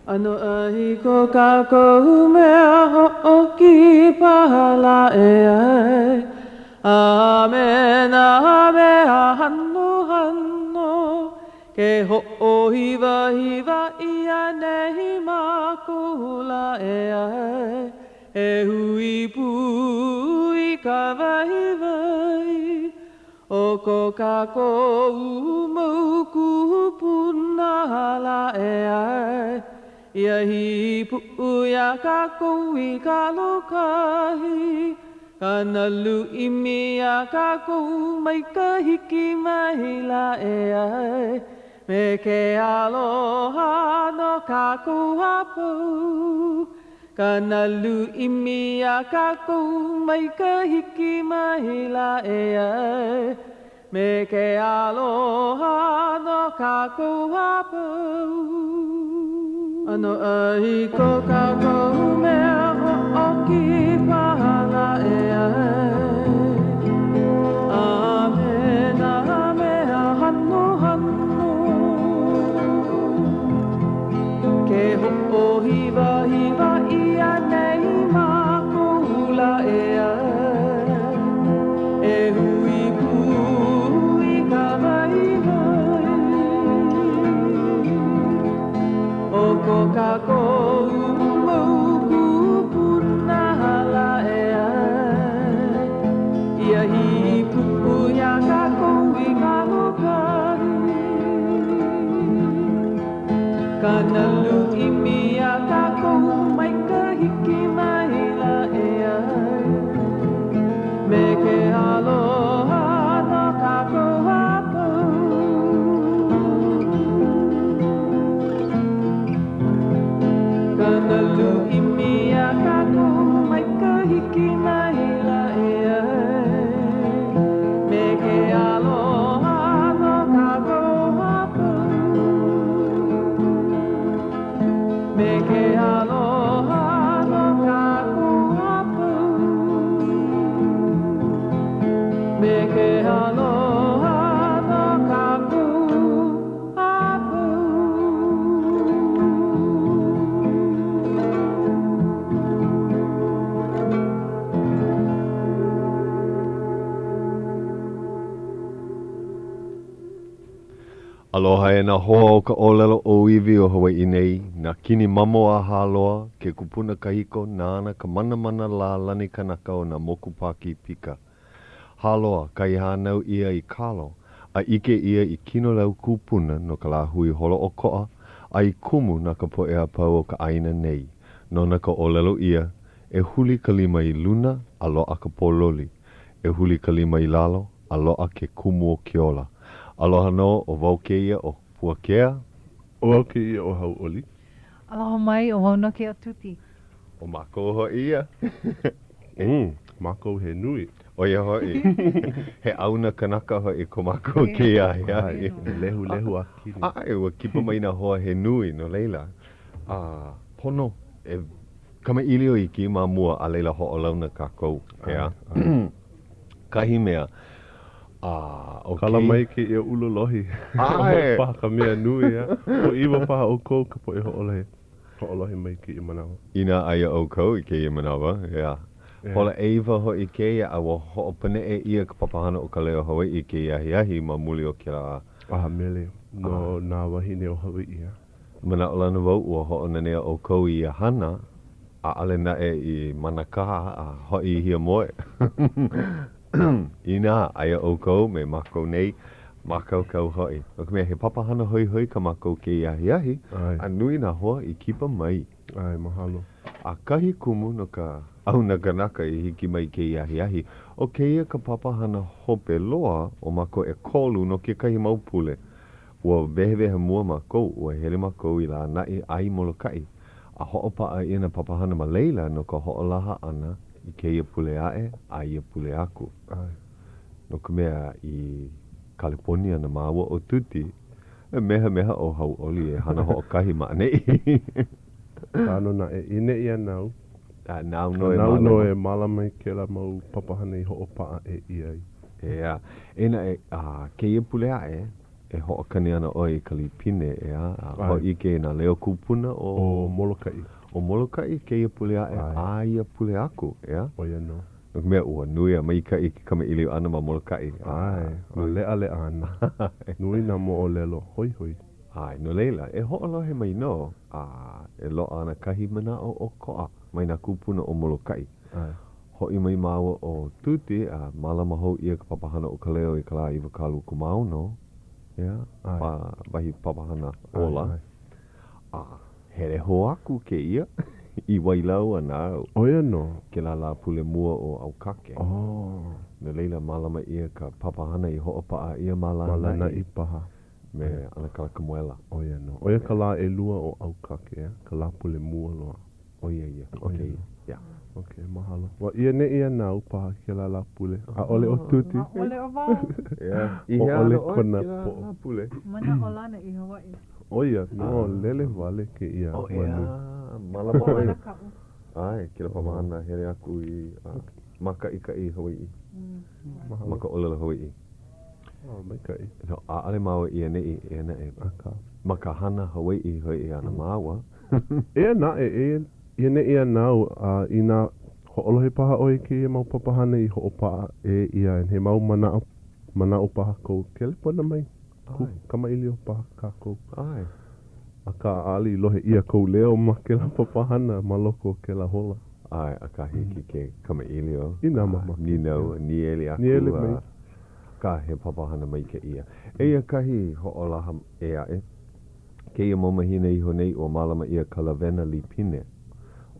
ʻAnoʻai ko kākou mea hoʻokipa lā ʻeā A me nā mea hanohano Ke hoʻohiwahiwa ʻia nei mākou lā ʻeā E hui pū i ka waiwai O ko kākou mau kūpuna lā ʻeā Ia hīpuʻu iā kākou i ka lōkahi Ka nalu ʻimi iā kākou mai ka hiki mai lā ʻeā Me ke aloha no kākou a pau Ka nalu ʻimi iā kākou mai ka hiki mai lā ʻeā Me ke aloha no kākou a pau. ʻAnoʻai ko kākou mea hoʻokipa lā ʻeā A me nā mea hanohano Ke hoʻohiwahiwa ʻia nei mākou lā ʻeā E hui pū i ka waiwai O ko kākou mau kūpuna lā ʻeā Ia hīpuʻu iā kākou i ka lōkahi. Ka nalu ʻimi iā kākou mai ka hiki mai lā ʻeā Me ke aloha no kākou a pau. Ka nalu ʻimi iā kākou mai ka hiki mai lā ʻeā Me ke aloha no kākou a pau. Me ke aloha no kākou a pau. Me ke aloha no kākou a pau. Aloha e nā hoa o ka ʻōlelo ʻōiwi o Hawaiʻi nei, nā kini mamo a Hāloa, ke kupuna kahiko nāna ka manamana lālani kanaka o nā moku Pākīpika. Hāloa, ka i hānau ʻia i kalo, a ʻike ʻia i kinolau kūpuna no ka lāhui holoʻokoʻa a i kumu na ka poʻe a pau o ka ʻāina nei, nona ka ʻōlelo ʻia, E huli ka lima i luna a loaʻa ka pōloli, e huli ka lima i lalo, a loaʻa ke kumu o ke ola. Aloha nō, ʻo wau kēia ʻo Puakea. ʻO wau kēia ʻo Hauʻoli. Aloha mai, ʻo wau nō kēia ʻo Tuti. ʻO mākou hoʻi ia. Mm, mākou he nui. ʻO ia hoʻi, he ʻāuna kanaka hoʻi ko mākou i kēia ahiahi. He lehulehu a kini. ʻAe, ua kipa mai nā hoa he nui, no laila, a pono e kamaʻilio iki ma mua a laila hoʻolauna kākou, ʻeā? Kahi mea, a ʻo Kala mai kēia ulu lohi. ʻAe! Paha ka mea nui, a pūʻiwa paha ʻoukou ka poʻe hoʻolohe, hoʻolohe mai i kēia manawa. Inā aia ʻoukou i kēia manawa, ʻeā. Hola ʻeiwa hoʻi kēia a ua hoʻopaneʻe ʻia ka papahana o Ka Leo Hawaiʻi i kēia ahiahi ma muli o kēlā. ʻaha mele no nā wāhine o Hawaiʻi, a. Manaʻolana wau ua hoʻonanea ʻoukou i ia hana, ʻaʻole naʻe i manakā a hoʻi i hiamoe. Inā aia ʻoukou me mākou nei, mākaukau hoʻi. No ka mea, he papahana hoihoi kā mākou kēia ahiahi, a nui nā hoa i kipa mai. ʻAe, mahalo. A kahi kumu no ka ʻāuna kanaka i hiki mai kēia ahiahi, ʻo kēia ka papahana hope loa o mākou ʻekolu no kekahi mau pule. Ua wehewehe mua mākou, ua hele mākou i Lānaʻi a i Molokaʻi, a hoʻopaʻa ʻia nā papahana ma laila no ka hoʻolaha ʻana i kēia pule aʻe a ia pule aku. No ka mea, i Kaliponia na māua ʻo Tuti, e mehameha ʻo Hauʻoli e hana hoʻokahi ma ʻaneʻi. Akā nō naʻe, i neʻi a nāu. A nāu nō e mālama. Nāu nō e mālama i kēlā mau papahana i hoʻopaʻa ʻē ʻia ai. ʻEā. Eia naʻe, a kēia pule aʻe. E hoʻokani ana ʻoe i ka līpine, ʻeā? A hōʻike i nā leo kūpuna o. O Molokaʻi. O Molokaʻi kēia pule aʻe a ia pule aku, ʻeā? ʻO ia nō. No ka mea, ua nui a maikaʻi ke kamaʻilio ʻana ma Molokaʻi. ʻAe, ua leʻaleʻa ana. Nui nā moʻolelo hoihoi. ʻAe, no laila, e hoʻolohe mai nō, a e loaʻa ana kahi manaʻo ʻokoʻa mai nā kūpuna o Molokaʻi. ʻAe. Hoʻi mai māua ʻo Tuti a mālama hou ʻia ka papahana ʻo Ka Leo i ka lā 26, ʻeā, ʻAe. wahi papahana ʻAe, ola. ʻae. A hele hou aku kēia i Wailau a nāu. ʻO ia nō. Kēlā Lāpule mua o ʻAukake. Oh. No laila, mālama ʻia ka papahana i hoʻopaʻa ʻia ma Ma Lānaʻi. Lānaʻi paha. Me ʻAnakala Kamuela. ʻO ia nō. ʻO ia ka lā ʻelua o ʻAukake, ʻeā? Ka Lāpule mua loa. ʻO ia ia. ʻO ia nō. Yeah. Okay, mahalo. Ua i ʻaneʻi a nāu paha kēlā Lāpule. ʻAʻole ʻo Tuti. ʻAʻole ʻo wau. Yeah. I hea ʻOle ana ʻoe kona kēlā poʻo. Lāpule? Manaʻolana i Hawaiʻi. ʻO ia nō, lele wale kēia ʻO manu. ʻeā, mālama ʻoe. Hana kaʻu. ʻAe, kēlā papahana hele aku i mākaʻikaʻi Hawaiʻi. Mahalo. Ma ka ʻōlelo Hawaiʻi. Oh, maikaʻi. No, ʻaʻole māua i ʻaneʻi, eia naʻe. Akā. Ma ka hana Hawaiʻi hoʻi ana māua. Eia naʻe, eia i ʻaneʻi a nāu, a inā hoʻolohe paha ʻoe i kēia mau papahana i hoʻopaʻa ʻē ʻia, he mau manaʻo, manaʻo paha kou, kelepona mai, kū, kamaʻilio paha kākou. ʻAe. Akā, ʻaʻole i lohe ʻia kou leo ma kēlā papahana ma loko o kēlā hola. ʻAe, akā hiki ke kamaʻilio. Inā mamake. Nīnau, nīele aku. Nīele mai. Akā, he papahana maikaʻi ia. Eia kahi hoʻolaha ʻē aʻe. Kēia mau mahina iho nei, ua mālama ʻia ka lawena līpine.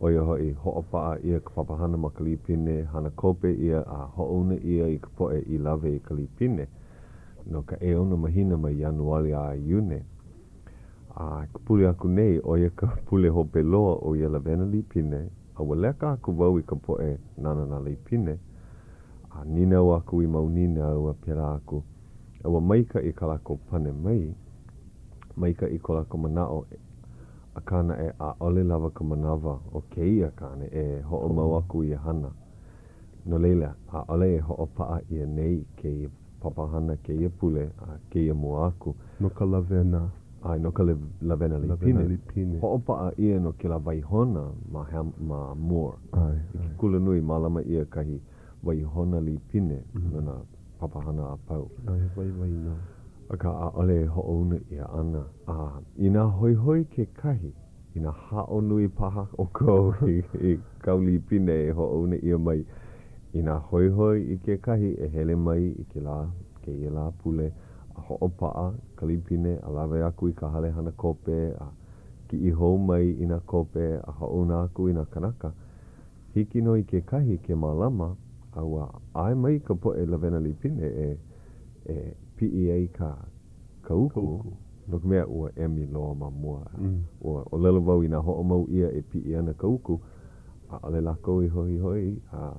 ʻO ia hoʻi, hoʻopaʻa ʻia ka papahana ma ka līpine, hana kope ʻia a hoʻouna ʻia i ka poʻe i lawe i ka līpine no ka ʻeono mahina mai Ianuali a Iune. A ka pule aku nei, ʻo ia ka pule hope loa o ia lawena līpine, a ua leka aku wau i ka poʻe nāna nā līpine, a nīnau aku i mau nīnau a pēlā aku. A ua maikaʻi kā lākou pane mai, maikaʻi ko lākou manaʻo, akā naʻe ʻaʻole lawa ka manawa o kēia kāne e hoʻomau aku ia hana. No laila, ʻaʻole e hoʻopaʻa ʻia nei kēia papahana kēia pule a kēia mua aku. No ka lawena. ʻAe, no ka lawena līpine. Hoʻopaʻa ʻia no kēlā waihona ma ma Moore. ʻAe, I ke kulanui, mālama ʻia kahi waihona līpine no nā papahana a pau. ʻAe, he waiwai nō. Akā, ʻaʻole e hoʻouna ʻia ana. A inā hoihoi kekahi, inā haʻo nui paha ʻoukou i kāu līpine e hoʻouna ʻia mai, inā hoihoi i kekahi e hele mai i kēlā kēia Lāpule a hoʻopaʻa ka līpine a lawe aku i ka hale hana kope a kiʻi hou mai i nā kope a hoʻouna aku i nā kanaka, Hiki nō i kekahi ke mālama, a ua ʻae mai ka poʻe lawena līpine e e piʻi ai ka ka uku, no ka mea, ua emi loa ma mua. Ua ʻōlelo wau inā hoʻomau ʻia e piʻi ana ka uku, ʻaʻole lākou i hoihoi a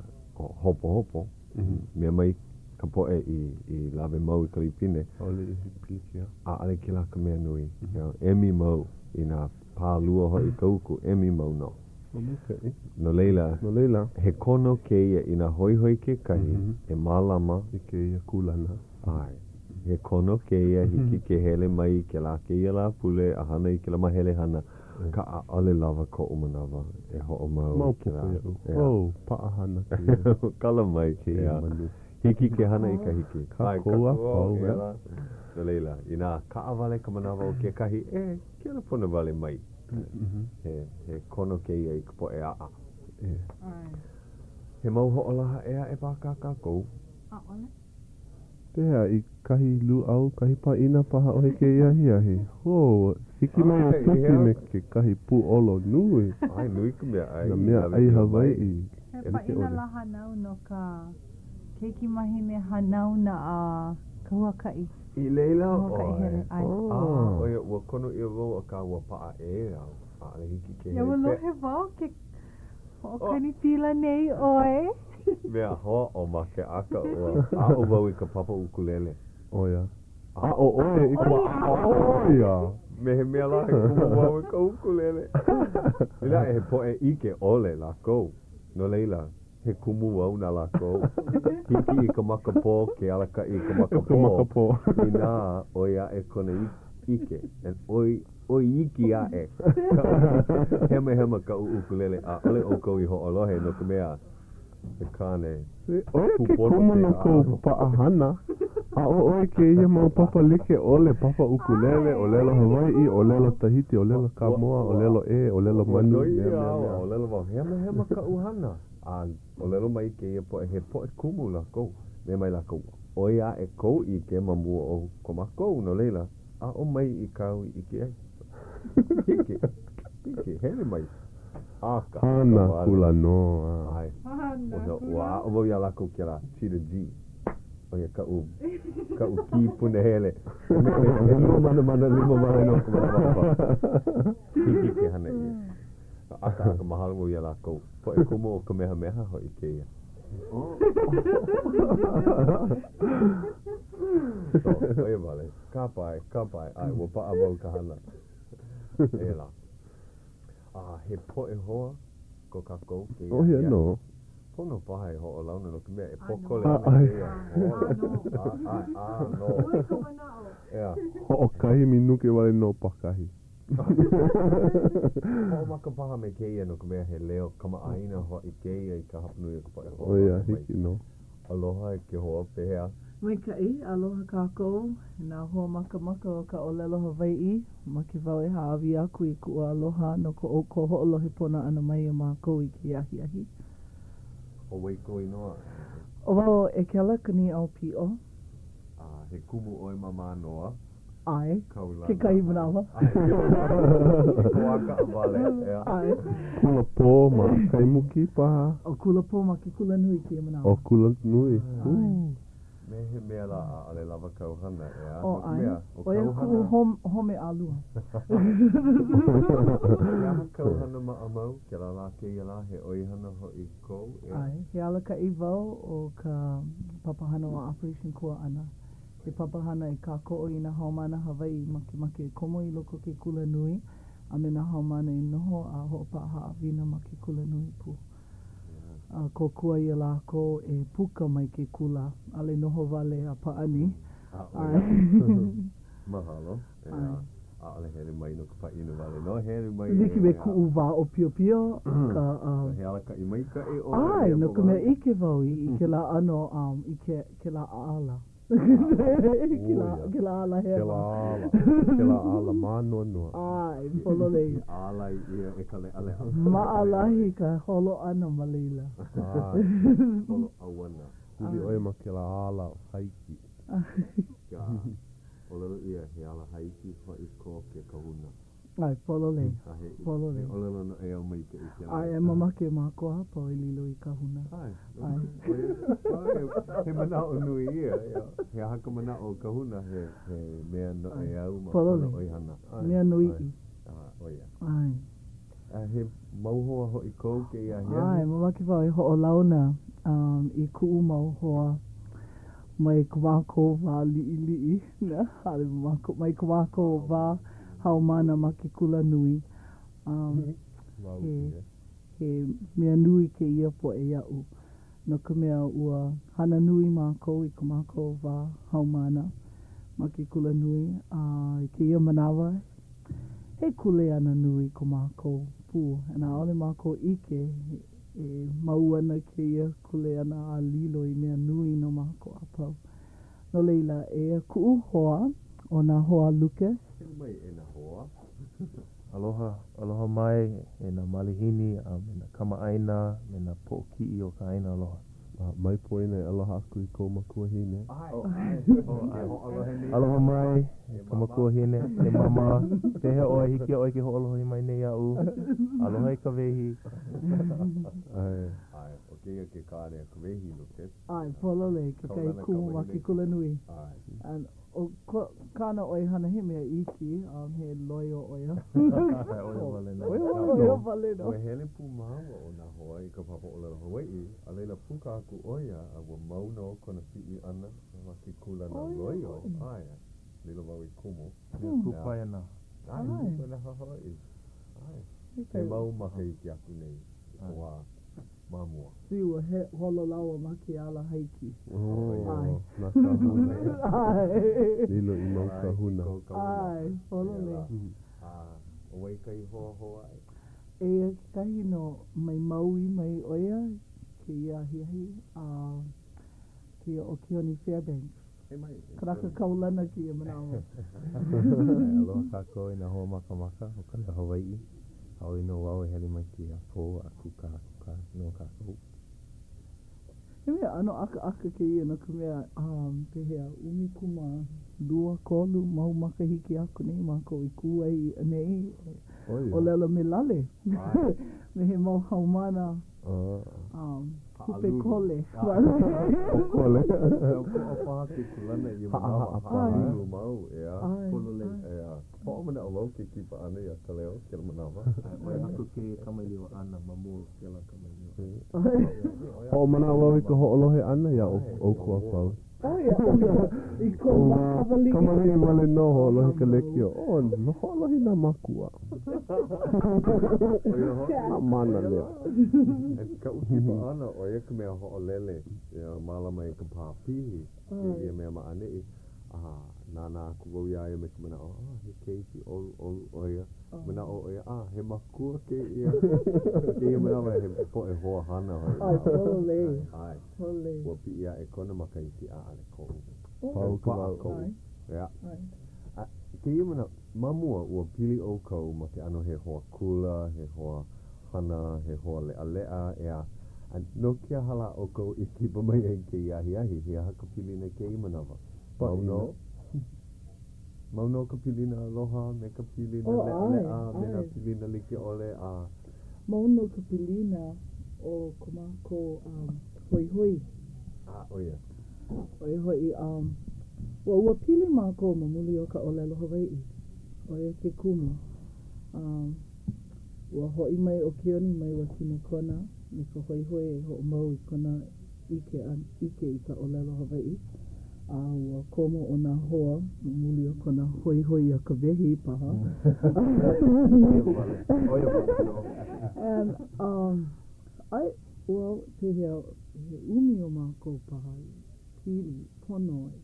hopohopo, mea mai ka poʻe i i lawe mau i ka līpine. ʻAʻole i pilikia. ʻAʻole kēlā ka mea nui. Emi mau inā pālua hoʻi ka uku, emi mau nō. Maikaʻi. No laila, No laila. he kono kēia inā hoihoi kekahi e mālama. I kēia kūlana. ʻAe. He kono kēia, hiki ke hele mai i kēlā kēia Lāpule a hana i kēlā mahele hana, akā ʻaʻole lawa koʻu manawa e hoʻomau i Maopopo kēlā. iaʻu. Oh, paʻahana kēia. Kala mai. Kēia manu. Hiki ke hana i ka hiki. Kākou a pau, ʻeā. No laila, inā kaʻawale ka manawa o kekahi, e kelepona wale mai. He, he kono kēia i ka poʻe aʻa. He mau hoʻolaha ʻē aʻe paha kā kākou. ʻAʻole. Pehea, i kahi lūʻau, kahi pāʻina paha ʻoe kēia ahiahi? Hō, hiki mai ʻo Tuti me kekahi pūʻolo nui. ʻAe, nui ka mea ʻai. Nā mea ʻai Hawaiʻi. He pāʻina lā hānau no ka keikimahine hanauna a ka huakaʻi. I laila ʻoe. Huakaʻi hele, ʻae. Ah, ʻo ia, ua kono ʻia wau akā ua paʻa ʻē au. ʻAʻole hiki ke hele. Ia ua lohe wau ke hoʻokani pila nei ʻoe. Mea hoʻāʻo ma ke aka ua aʻo wau i ka papa ʻukulele. ʻO ia. Aʻo ʻoe i ka ʻo ia. Me he mea lā he kumu wau i ka ʻukulele. Inā he poʻe ʻike ʻole lākou. No laila. He kumu wau na lākou. Hiki i ka makapō ke alakaʻi i ka Ka makapō. Inā ʻoi aʻe kona ʻike, and ʻoi, ʻoi iki aʻe kaʻu ʻike. Hemahema kaʻu ʻukulele, ʻaʻole ʻoukou i hoʻolohe no ka mea, he kāne ʻO ia ke kūpono kumu no kēia kou ʻaʻole. paʻahana. Aʻo ʻoe kēia mau papa like ʻole, papa ʻukulele, ʻōlelo Hawaiʻi, ʻōlelo Tahiti, ʻōlelo Kāmoa, ʻōlelo ʻē, ʻōlelo Ua manu, noi mea, ʻia mea, au mea. a ʻōlelo wau, hemahema kaʻu hana. A ʻōlelo mai kēia poʻe, he poʻe kumu lākou. Mea mai lākou, ʻoi aʻe kou ʻike ma mua o ko mākou, no laila, aʻo mai i kāu i ʻike ai. Hiki, hiki, hele mai. Aka, Hana wale. kula nō, a. ʻAe. Hana Ua, kula. ua aʻo wau iā lākou kēlā Cheetah G. ʻO ia kaʻu, kaʻu kī punahele. Me, me, ʻelua manamana lima wale nō ka manawa a pau. Hiki ke hana ʻia. Aka, aka, mahalo wau iā lākou. Poʻe kumu o Kamehameha hoʻi kēia. So, ʻo ia wale. Ka pae, ka pae. ʻAe, ua paʻa wau i ka hana. Eia lā. A he poʻe hoa ko kākou kēia ʻO ia ahiahi. nō. Pono paha e hoʻolauna no ka mea e pōkole A, ana ʻae. kēia hola. A, ʻae, a, nō. Nui ka manaʻo. ʻEā. Hoʻokahi minuke wale nō pākahi. Hoʻomaka paha me kēia no ka mea he leo kamaʻāina hoʻi kēia i ka hapanui o ka poʻe ʻO ia, hoʻolohe mai. hiki nō. Aloha e ke hoa, pehea? Maikaʻi, aloha kākou, nā hoa makamaka o ka ʻōlelo Hawaiʻi. Mamake wau e hāʻawi aku i kuʻu aloha no ko ʻoukou hoʻolohe pono ʻana mai iā mākou i kēia ahiahi. ʻO wai kou inoa? ʻO wau Ekela Kaniʻaopiʻo. A he kumu ʻoe ma Mānoa? ʻAe. Kaulana. Kekahi manawa. ʻAe. He koa kaʻawale, ʻeā. ʻAe. Kula pō ma Kaimuki paha? ʻO kula pō ma ke kula nui kēia manawa. ʻO kula nui. ʻAe. Me he mea lā ʻaʻole lawa kau hana, ʻeā? ʻO No ka ʻae. mea, ʻo ʻO ia kau kuʻu hana. home ʻalua. He aha kau hana maʻamau, kēlā lā kēia lā, he ʻoihana hoʻi kou, ʻeā? ʻAe. He alakaʻi wau o ka papahana o Operation Kuaʻana. He papahana e kākoʻo i nā haumāna Hawaiʻi makemake e komo i loko o ke kula nui a me nā haumāna i noho a hoʻopaʻa haʻawina ma ke kula nui pū. A kōkua iā lākou e puka mai ke kula, ʻaʻole noho wale a pāʻani. ʻAʻole. Mahalo. ʻEā. ʻAʻole hele mai no ka pāʻina wale nō, hele mai e. Like me kuʻu wā ʻōpiopio, akā. He alakaʻi maikaʻi ʻoe. ʻAe, no ka mea ʻike wau i kēlā ʻano, i kēlā ala. Kēlā, kēlā ala hewa. Kēlā ala. Kēlā ala mānoanoa. ʻAe, pololei. I ālai ʻia e ka leʻaleʻa. Maʻalahi ka holo ʻana ma laila. ʻAe. Holo ʻauana. Huli ʻoe ma kēlā ala hāiki. Ka ʻōlelo ʻia he ala hāiki hoʻi ko ke kahuna. ʻAe, pololei. A he, Pololei. he ʻōlelo noʻeau maikaʻi kēlā. ʻAe, mamake mākou a pau e lilo i kahuna. ʻAe. ʻAe. ʻOia, he manaʻo nui ia. He aha ka manaʻo o kahuna, he, he mea noʻeau ma kona ʻoihana. Pololei. Mea noiʻi. ʻAe, ʻoia. ʻAe. A he mau hoa hoʻi kou kēia ahiahi? ʻAe, mamake wau e hoʻolauna i kuʻu mau hoa mai ko mākou wā liʻiliʻi, ʻaʻole mākou, mai ko mākou wā haumāna ma ke kula nui. He, he mea nui kēia poʻe iaʻu, no ka mea ua hana nui mākou i ko mākou wā haumāna ma ke kula nui, a i kēia manawa, he kuleana nui ko mākou pū, and ʻaʻole mākou ʻike e mau ana kēia kuleana a lilo i mea nui no mākou a pau. No laila, eia kuʻu hoa, ʻo Nāhoa Lucas. Hele mai e Nāhoa. Aloha, aloha mai e nā malihini a me nā kamaʻāina, me nā poʻokiʻi o ka ʻāina aloha. A mai poina e aloha aku i kou makuahine. Aloha mai e ka makuahine, e Mama, pehea ʻoe, hiki iā ʻoe ke hoʻolohe mai nei iaʻu? Aloha e Kawehi. ʻAe. ʻAe, ʻo kēia ke kāne a Kawehi, Lucas. ʻAe, pololei, kekahi kumu ma ke kulanui. ʻAe. ʻO kāna ʻoihana he mea iki, he loio ʻo ia. ʻO ia wale nō. ʻO ia wale nō. Ua hele pū māua ʻo Nāhoa i ka papa ʻōlelo Hawaiʻi, a laila puka aku ʻo ia, a ua mau nō kona piʻi ʻana ma ke kūlana loio. ʻAe, lilo wau i kumu. Mea kupaianaha. ʻAe, kupaianaha hoʻi. ʻAe. He mau makahiki aku nei i ka wā. Ma mua. See, ua he, holo lāua ma ke ala haiki. Oh, ʻAe. nā kahuna. ʻAe. Lilo i mau kahuna. ʻAe, pololei. A, ʻo wai kahi hoa hou aʻe? Eia kekahi no mai Maui mai ʻo ia kēia ahiahi, a kēia ʻo Keoni Fairbanks. Hey mai. Kanaka kaulana kēia manawa. Aloha kākou e nā hoa makamaka o ka Leo Hawaiʻi. ʻAʻole nō wau e hele mai kēia pō a kūkākūkā nō kākou. He mea ʻano ʻakaʻaka kēia no ka mea, um, pehea, 12, kolu mau makahiki aku nei mākou i kū ai i ʻaneʻi e ʻōlelo me lale me he mau haumāna um, hupe kole. Pōkole. ʻOkoʻa paha ke kūlana i ia manawa, haʻalulu mau, ʻeā. Pololei. ʻEā. Hoʻomanaʻo wau ke kipa ʻana iā Kaleo kēlā manawa. ʻOi aku kēia kamaʻilio ʻana ma mua o kēlā kamaʻilio ʻana. Hoʻomanaʻo wau i ka hoʻolohe ʻana iā ʻoukou a pau. I kou wā kamaliʻi. Kamaliʻi wale nō hoʻolohe ka lekiō. Oh, hoʻolohe nā mākua. Nā mānaleo. Kaʻu kipa ʻana, ʻo ia ka mea hoʻolele, mālama i ka pā pihi, kēia mea ma ʻaneʻi. A nānā aku wau iā ia me ka manaʻo, ah, he keiki ʻoluʻolu ʻo ia. Manaʻo ʻo ia, ah, he makua kēia. Kēia manawa he poʻe hoa hana hoʻi. ʻAe, pololei. ʻAe. Pololei. Ua piʻi aʻe kona makahiki, ʻaʻole koʻu. Pau ka Paʻa wau. koʻu. Yeah. A kēia manawa, ma mua, ua pili ʻoukou ma ke ʻano he hoa kula, he hoa hana, he hoa leʻaleʻa, ʻeā. A no ke aha lā ʻoukou i kipa mai ai i kēia ahiahi? He aha ka pilina i kēia manawa? Mau nō? Mau nō ka pilina aloha me ka pilina Oh, ʻae, leʻaleʻa me nā ʻae. pilina like ʻole a. Mau nō ka pilina o ko mākou um, hoihoi. A, ʻo ia. ʻO ia hoʻi, um, ua, ua pili mākou ma muli o ka ʻōlelo Hawaiʻi. ʻO ia ke kumu. Um, Ua hoʻi mai ʻo Keoni mai Wakinekona me ka hoihoi e hoʻomau i kona ʻike a ʻike i ka ʻōlelo Hawaiʻi, a ua komo ʻo Nāhoa ma muli o kona hoihoi iā Kawehi paha. And, um, ʻae, well, pehea, he ʻumi o mākou paha i pili pono ai.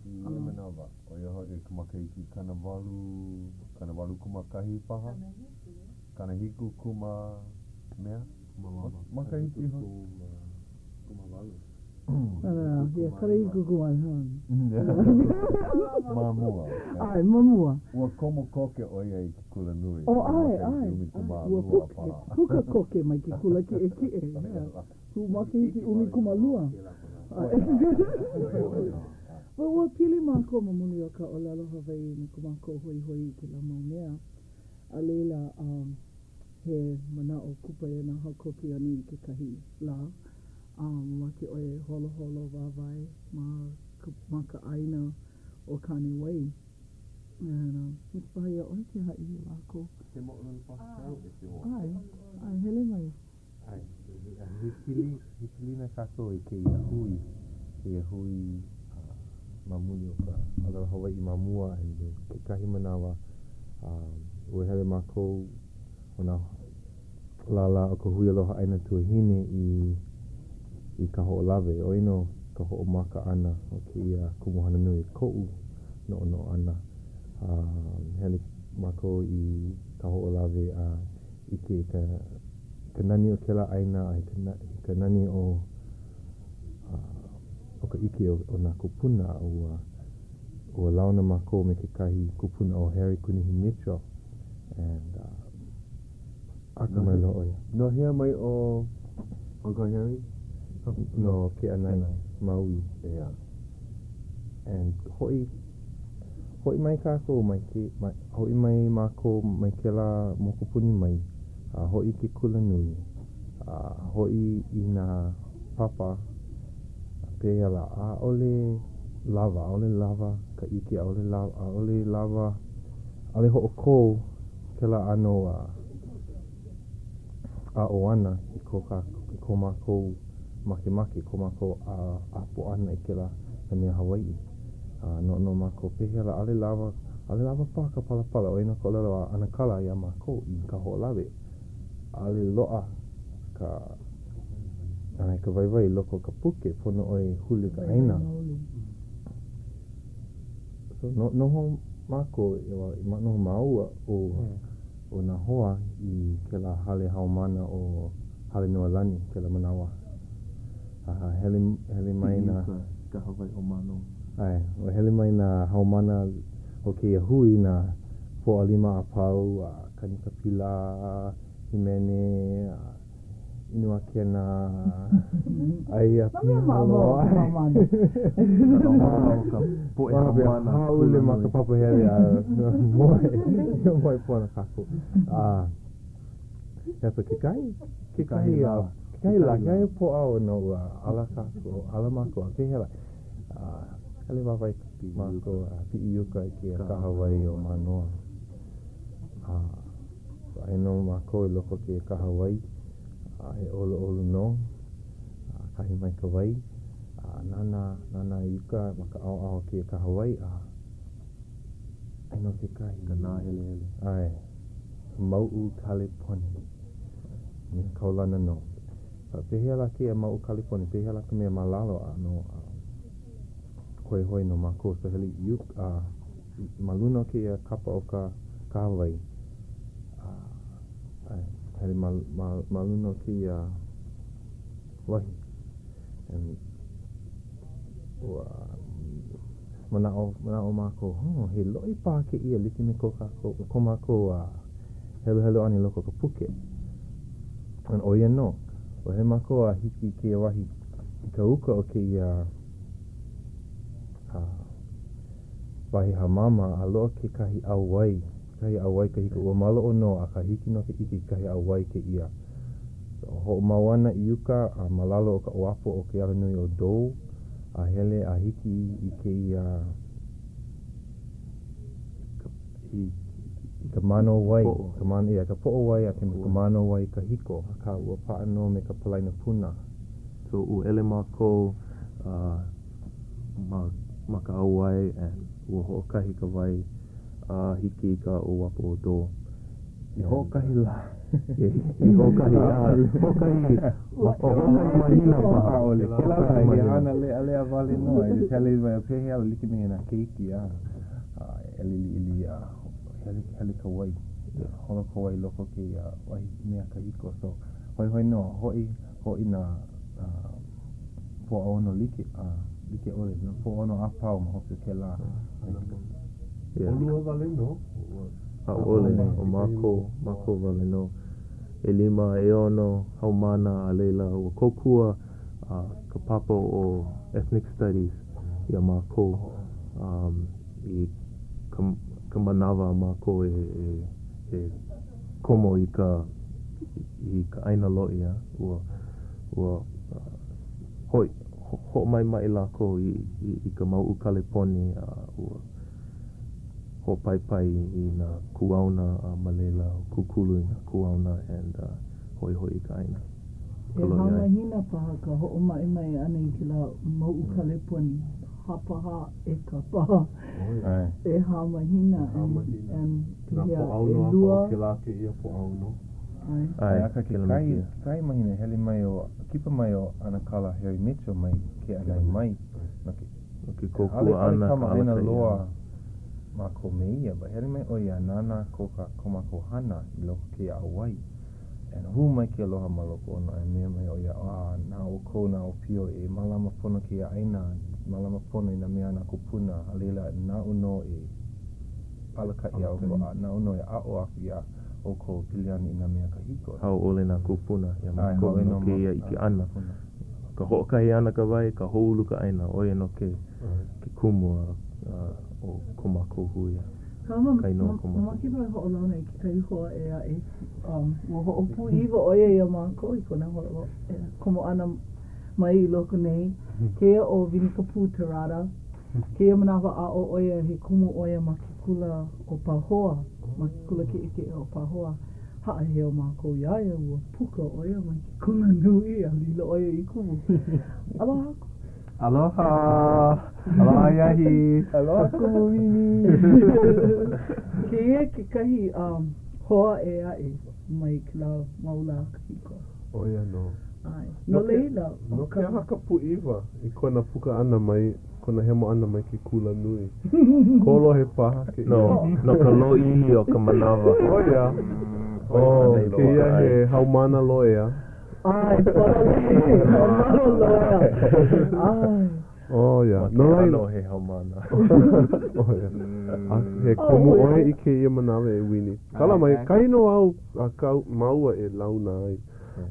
I ia manawa, ʻo ia hoʻi ka makahiki 80, 81 paha? 70 kumā mea? Makahiki hoʻi. Yeah, 70 kumā. Ma mua. ʻAe, ma mua. Ua komo koke ʻo ia i ke kula nui. Oh, ʻae, ʻae. Ua puka, puka koke mai ke kula kiʻekiʻe. Yeah. Makahiki 12. But ua pili mākou ma muli o ka ʻōlelo Hawaiʻi me ko mākou hoihoi i kēlā mau mea. A laila, um, he manaʻo kupaianaha ko Keoni i kekahi lā, um, mamake ʻo ia e holoholo wāwae ma ka, ma ka ʻāina ʻo Kānewai. And, um, hiki paha iā ʻoe ke haʻi iā lākou. He moʻolelo paha kāu e ke hoa. ʻAe, ʻae, hele mai. ʻAe, he pili, he pilina kākou i kēia hui, kēia hui ma muli o ka ʻōlelo Hawaiʻi ma mua and then kekahi manawa ua hele mākou ʻo nā lālā o ka Hui Aloha ʻĀina Tuahine i i Kahoʻolawe, ʻo ia nō ka hoʻomaka ʻana o kēia kumuhana nui koʻu noʻonoʻo ʻana. Hele mākou i Kahoʻolawe a ʻike i ka ka nani o kēlā ʻāina a i ka, i ka nani o, o ka ʻike o, o nā kūpuna a ua, ua launa mākou me kekahi kupuna ʻo Harry Kunihi Mitchell and uh, akamai loa ʻo ia. No hea mai ʻo Uncle Harry? No Keʻanai, Maui. Yeah. And hoʻi, hoʻi mai kākou mai ke, mai, hoʻi mai mākou mai kēlā mokupuni mai, a hoʻi i ke kulanui, a hoʻi i nā papa, a pehea lā, ʻaʻole lawa, ʻaʻole lawa ka ʻike, ʻaʻole lawa, ʻaʻole lawa, ʻaʻole hoʻokō kēlā ʻano a aʻo ʻana i ko kākou, i ko mākou makemake, ko mākou ʻapo ʻana i kēlā nā mea Hawaiʻi. A noʻonoʻo mākou, pehea lā, ʻaʻole lawa, ʻaʻole lawa paha ka palapala, ʻo ia nō ka ʻōlelo a ʻanakala iā mākou i Kahoʻolawe. ʻAʻole loaʻa ka. ʻAe, ka waiwai i loko o ka puke, pono ʻoe e huli i ka ʻāina. So, no, noho mākou, noho māua ʻo, ʻo nā hoa i kēlā hale haumāna ʻo Hale Noelani kēlā manawa. A hele, hele mai nā... Piʻi uka i kahawai ʻo Mānoa. ʻAe, ua hele mai nā haumāna o kēia hui, nā Pōʻalima a pau, a kanika pila, hīmene, a inu akena, ʻai a Nā mea maʻamau o ka haumāna. Ka nohona o ka poʻe haumāna Hāʻule ma ka papahele a moe, moe pono kākou. A, yeah, so kekahi, kekahi lā, kekahi lā, kekahi Pōʻaono ua ala kākou, ala mākou, a pehea lā, a, hele wāwae mākou a piʻi i uka i kēia kahawai o Mānoa. A, so aia nō mākou i loko o kēia kahawai, a he ʻoluʻolu nō, a kahe mai ka wai, a nānā, nānā i uka ma ka ʻaoʻao o kēia kahawai, a aia nō kekahi. Ka nāhelehele. ʻAe, ka mauʻu Kaleponi. Mea kaulana nō. A pehea lā kēia mauʻu Kaleponi, pehea lā ka mea ma lalo, a no, a hoihoi nō mākou, so hele i uka, a ma luna o kēia kapa o ka kahawai, a ʻae, hele ma, ma, ma luna o kēia wahi. And ua manaʻo, manaʻo mākou, huh, he loʻi paha kēia like me ko kākou, ko mākou a heluhelu ʻana i loko o ka puke. And ʻo ia nō, ua hele mākou a hiki i kēia wahi, i ka uka o kēia a wahi hāmama a loaʻa kekahi ʻauwai, kekahi ʻauwai kahiko, ua maloʻo nō, akā hiki nō ke ʻike i kekahi ʻauwai kēia. So, hoʻomau ana i uka a ma lalo o ka uapo o ke alanui o Dole a hele a hiki i kēia i, i ka māno wai, ka māno, yeah, ka poʻo wai a me ka māno wai kahiko, akā ua paʻa nō me ka palaina puna. So, ua hele mākou uh, ma, ma ka ʻauwai and ua hoʻokahe ka wai a hiki i ka uapo o Dole. I hoʻokahi lā. I hoʻokahi lā. Hoʻokahi, hoʻokahi mahina paha. ʻAʻole. Kēlā lā, he hana leʻaleʻa wale nō. E just hele wai pehea like me nā keiki, a e liʻiliʻi a hele, hele ka wai. Holo ka wai i loko o kēia wahi mea kahiko. So, hoihoi nō. Hoʻi, hoʻi nā Pōʻaono like, a like ʻole, nā Pōʻaono a pau ma hope o kēlā. ʻOlua wale nō? ʻAʻole, ʻo mākou, mākou wale nō. ʻElima, ʻeono haumāna a laila ua kōkua ka papa o Ethnic Studies iā mākou i ka, ka manawa a mākou e, e, e komo i ka, i ka ʻāina loʻi, a ua, ua hoi, hoʻomaʻemaʻe lākou i, i, i ka mauʻu Kaleponi a ua hoʻopaipai i nā kuauna a ma laila kūkulu i nā kuauna and uh, hoʻihoʻi i ka ʻāina. Ka ʻEhā loʻi ai. mahina paha ka hoʻomaʻemaʻe ʻana i kēlā mauʻu Kaleponi, hapahā ʻeka paha. ʻAe. ʻEhā mahina ʻEhā mahina. and Nā pehea, Pōʻaono a ʻelua. pau kēlā kēia Pōʻaono. ʻAe. ʻAe, Akā kēlā me kekahi, kēia. kekahi mahina hele mai o, kipa mai ʻo ʻAnakala Harry Mitchell mai Keʻanae mai no ke, No ke ʻaʻole, kōkua ʻaʻole ʻana, ka kamaʻāina alakaʻi loa ʻana. mākou me ia, but hele mai ʻo ia a nānā ko ka, ko mākou hana i loko o kēia ʻauwai. And hū mai ke aloha ma loko ona, and mea mai ʻo ia, ah, na ʻoukou nā ʻōpio e mālama pono kēia ʻāina, mālama pono i nā mea a nā kūpuna, a laila, naʻu nō e alakaʻi iā ʻoukou, a naʻu nō e aʻo aku iā ʻoukou pili ana i nā mea kahiko. Hauʻoli nā kūpuna iā ʻAe, mākou hauʻoli no nō kēia nā ʻike ʻana. kūpuna. Ka hoʻokahe ʻana ka wai, ka hoʻoulu ka ʻāina, ʻo ia nō ke, ke kumu a, a, o ko mākou hui a. Ka Ka inoa o ko mākou Mamake wau e hoʻolauna i kekahi hoa ʻē aʻe. Um, ua hoʻopūʻiwa ʻo ia iā mākou i kona holo, e, komo ʻana mai i loko nei. Kēia ʻo Vinikapū Terada. Kēia manawa aʻo ʻo ia he kumu ʻo ia ma ke kula ʻo Pahoa, ma ke kula kiʻekiʻe ʻo Pahoa. Haʻaheo mākou iā ia, ua puka ʻo ia mai ke kula nui a lilo ʻo ia i kumu. Aloha aku. Aloha! Aloha Yahi! Aloha Kumu Wini! Kēia kekahi um, hoa ʻē aʻe mai kēlā mau lā kahiko. ʻO ia nō. ʻAe. No laila, ʻo ka. No ke aha ka pūʻiwa i kona puka ʻana mai, kona hemo ʻana mai ke kula nui? Kolohe paha kēia. No, no ka lōʻihi o ka manawa. ʻO ia. ʻO kēia he haumāna loea. ʻAe, pololei, haumāna loea. ʻAe. ʻO ia. No laila. ʻano he haumāna. ʻO ia. A he kumu ʻoe i kēia manawa e Wini. Kala mai, kahi nō au a kāu māua e launa ai.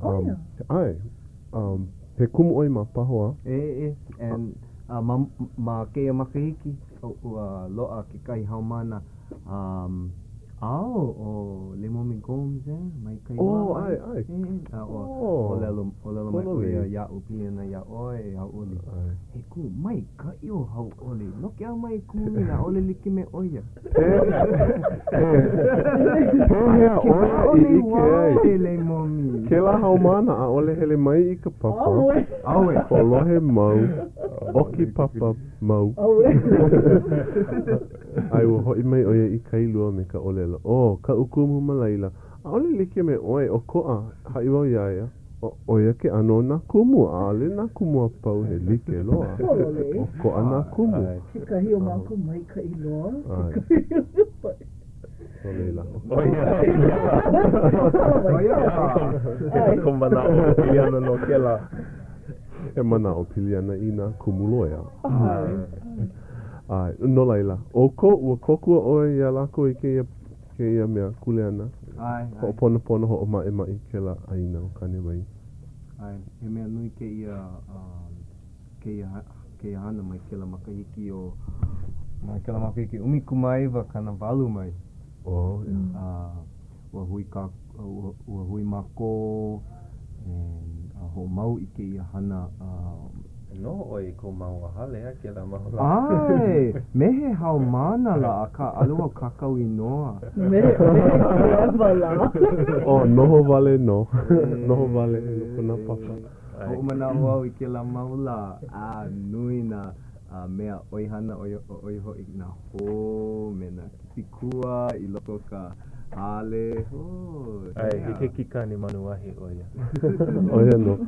ʻO ia. ʻAe. Um, he kumu ʻoe ma Pahoa? ʻE, ʻe, and uh, ma, ma kēia makahiki, ua loaʻa kekahi haumāna um, ʻAo, ʻo Leimomi Gomes, eh, mai Kailua Oh, mai. ʻae, ʻae. Eh, a ua Oh. ʻōlelo, ʻōlelo mai ʻo Pololei. ia iaʻu pili ana iā ʻoe e Hauʻoli. ʻAe. He kumu maikaʻi ʻo Hauʻoli. No ke aha mai e kumu Mina, ʻaʻole like me ʻo ia. Pehea ʻoe i ʻike ai? E Leimomi. Kēlā haumāna ʻaʻole hele mai i ka papa. ʻAuē. ʻAuē. Kolohe mau, ʻoki papa mau. ʻAuē. A ua hoʻi mai ʻo ia i Kailua me ka ʻōlelo, ʻO kaʻu kumu ma laila, ʻaʻole like me ʻoe, ʻokoʻa, haʻi wau iā ia, ʻo ia ke ʻano o nā kumu, ʻaʻole nā kumu a pau he like loa, ʻokoʻa nā kumu. Kekahi o mākou maikaʻi loa, kekahi o No laila. ʻO ia. ʻO ia. ʻO kou manaʻo pili ana no kēlā. He manaʻo pili ana i nā kumu loea. ʻAe, no laila, ʻoukou, ua kōkua ʻoe iā lākou i kēia, kēia mea kuleana? ʻAe, ʻae. Hoʻoponopono, hoʻomaʻemaʻe i kēlā ʻāina o Kānewai. ʻAe, he mea nui kēia, um, kēia, kēia hana mai kēlā makahiki o, mai kēlā makahiki 19 mai. Oh, yeah. A ua hui kā, ua, ua hui mākou and a hoʻomau i kēia hana a. Noho ʻoe i ko māua hale a kēlā mau lā. ʻAe, me he haumāna lā, akā ʻaʻole wau kākau inoa. Me, me he kulewa lā. Oh, noho wale nō. Noho wale i loko o nā papa. Hoʻomanaʻo au i kēlā mau lā, a nui nā mea ʻoihana ʻo ia, ʻo ia hoʻi nā hoe me nā kipikua i loko o ka hale. Oh, ʻAe, he keiki kāne manuahi ʻo ia. ʻO ia nō.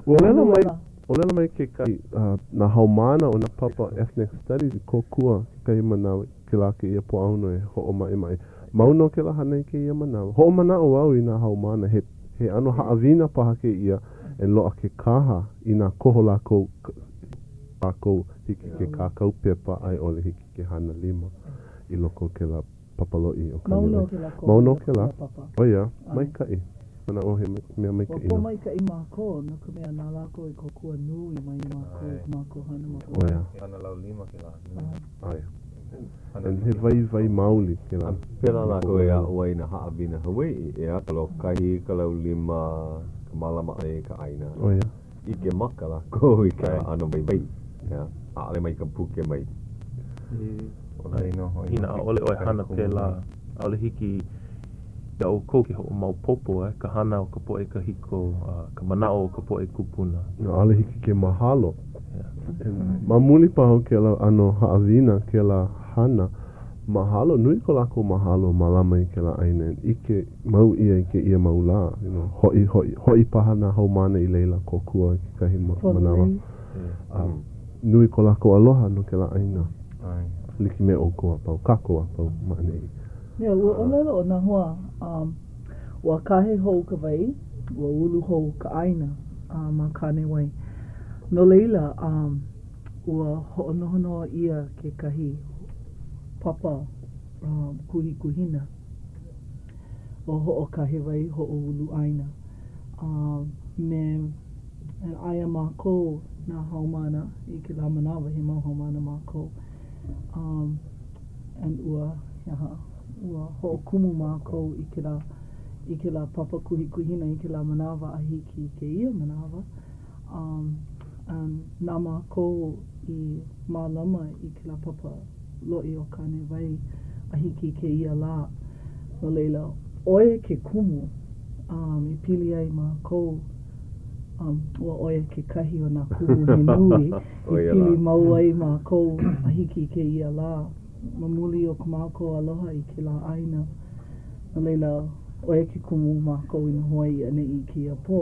Ua ʻōlelo mai, ʻōlelo mai kekahi, nā haumāna o nā papa Ethnic Studies i kōkua kekahi manawa i kēlā kēia Pōʻaono e hoʻomaʻemaʻe. Mau nō kēlā hana i kēia manawa. Hoʻomanaʻo au i nā haumāna, he, he ʻano haʻawina paha kēia e loaʻa ke kaha inā koho lākou, lākou hiki ke kākau pepa a i ʻole hiki ke hana lima i loko o kēlā papa loʻi o Mau nō Kānewai. kēlā koho Mau i nō loko o kēlā. kēlā papa. ʻO ia, ʻAe. maikaʻi. Manaʻo he mea Ua maikaʻi nō. pōmaikaʻi mākou, no ka mea, na lākou i kōkua nui mai iā mākou i ko mākou hana ma ʻO ia. He hana laulima kēlā. ʻAe. And he waiwai maoli kēlā. A pēlā lākou e aʻo ai i nā haʻawina Hawaiʻi, ʻeā, ka lōkahi, ka laulima, ka mālama ʻana i ka ʻāina. ʻO ia. ʻIke maka lākou i kēlā ʻano waiwai, ʻeā, ʻaʻole mai ka puke mai. Inā ʻaʻole ʻoe hana pēlā, ʻaʻole hiki iā ʻoukou ke hoʻomaopopo e ka hana o ka poʻe kahiko, a ka manaʻo o ka poʻe kūpuna. ʻAʻole hiki ke mahalo. Ma muli paha o kēlā ʻano haʻawina, kēlā hana, mahalo, nui ko lākou mahalo mālama i kēlā ʻāina e ʻike mau ʻia i kēia mau lā, you know, hoʻi, hoʻi, hoʻi paha nā haumāna i laila kōkua i kekahi manawa. A nui ko lākou aloha no kēlā ʻāina. Like me ʻoukou a pau, kākou a pau ma ʻaneʻi. Yeah, ua ʻōlelo ʻo Nāhoa, um, ua kahe hou ka wai, ua ulu hou ka ʻāina uh, ma Kānewai. No laila, um, ua hoʻonohonoho ʻia kekahi papa um, kuhikuhina ʻo Hoʻokahe Wai Hoʻoulu ʻĀina. A me aia mākou nā haumāna i kēlā manawa, he mau haumāna mākou. Um, and ua, he aha, ua hoʻokumu mākou i kēlā, i kēlā papa kuhikuhina i kēlā manawa a hiki i kēia manawa. Um, and na mākou i mālama i kēlā papa loʻi o Kānewai a hiki i kēia lā. No laila, ʻo ia ke kumu um, i pili ai mākou, um, ua ʻo ia kekahi o nā kumu he nui i pili mau ai mākou a hiki i kēia lā ma muli o ko mākou aloha i kēlā ʻāina. No laila, ʻo ia ke kumu mākou i noho ai i ʻaneʻi i kēia pō.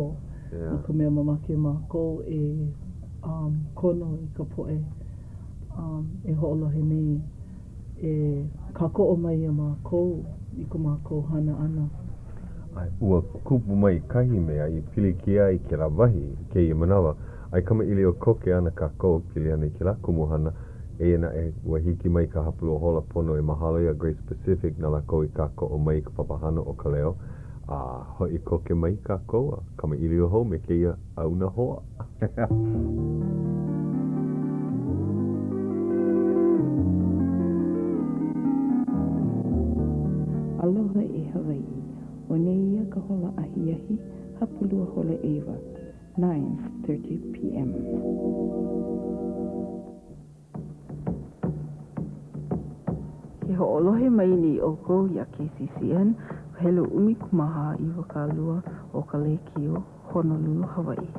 No ka mea mamake mākou e um kono i ka poʻe um e hoʻolohe nei e kākoʻo mai iā mākou i ko mākou hana ʻana. ʻAe, ua kupu mai kahi mea i pilikia ai kēlā wahi i kēia manawa, a e kamaʻilio koke ana kākou e pili ana i kēlā kumuhana, eia naʻe, ua hiki mai ka hapalua hola pono e mahalo iā Grace Pacific na lākou i kākoʻo mai i ka papahana ʻo Ka Leo, a hoʻi koke mai kākou a kamaʻilio hou me kēia ʻāuna hoa. Aloha e Hawaiʻi, ʻO nēia ka hola ahiahi, hapalua hola ʻeiwa, 9:30 PM. Ke hoʻolohe mai nei ʻoukou iā KCCN, ka helu 14 20 o ka lēkiō Honolulu, Hawaiʻi.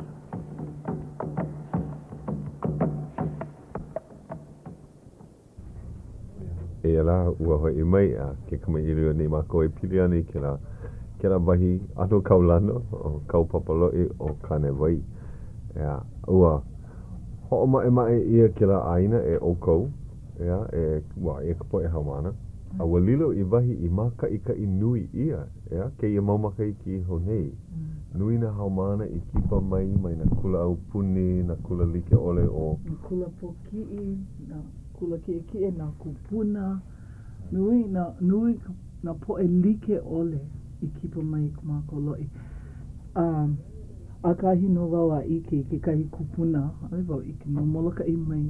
Eia lā, ua hoʻi mai a ke kamaʻilio nei mākou e pili ana i kēlā, kēlā wahi ʻano kaulana ʻo Kau Papa Loʻi o Kānewai. ʻEā, ua hoʻomaʻemaʻe ʻia kēlā ʻāina e ʻoukou, ʻeā, e, ua, e ka poʻe haumāna, a ua lilo i wahi i mākaʻikaʻi nui ʻia, ʻeā, kēia mau makahiki iho nei. Nui nā haumāna i kipa mai mai nā kula aupuni, nā kula like ʻole o. Nā kula pōkiʻi, nā kula kiʻekiʻe, nā kūpuna, nui nā, nui nā poʻe like ʻole i kipa mai i ko mākou loʻi. A, ʻakahi nō wau a ʻike i kekahi kupuna, ʻaʻole wau ʻike, no Molokaʻi mai,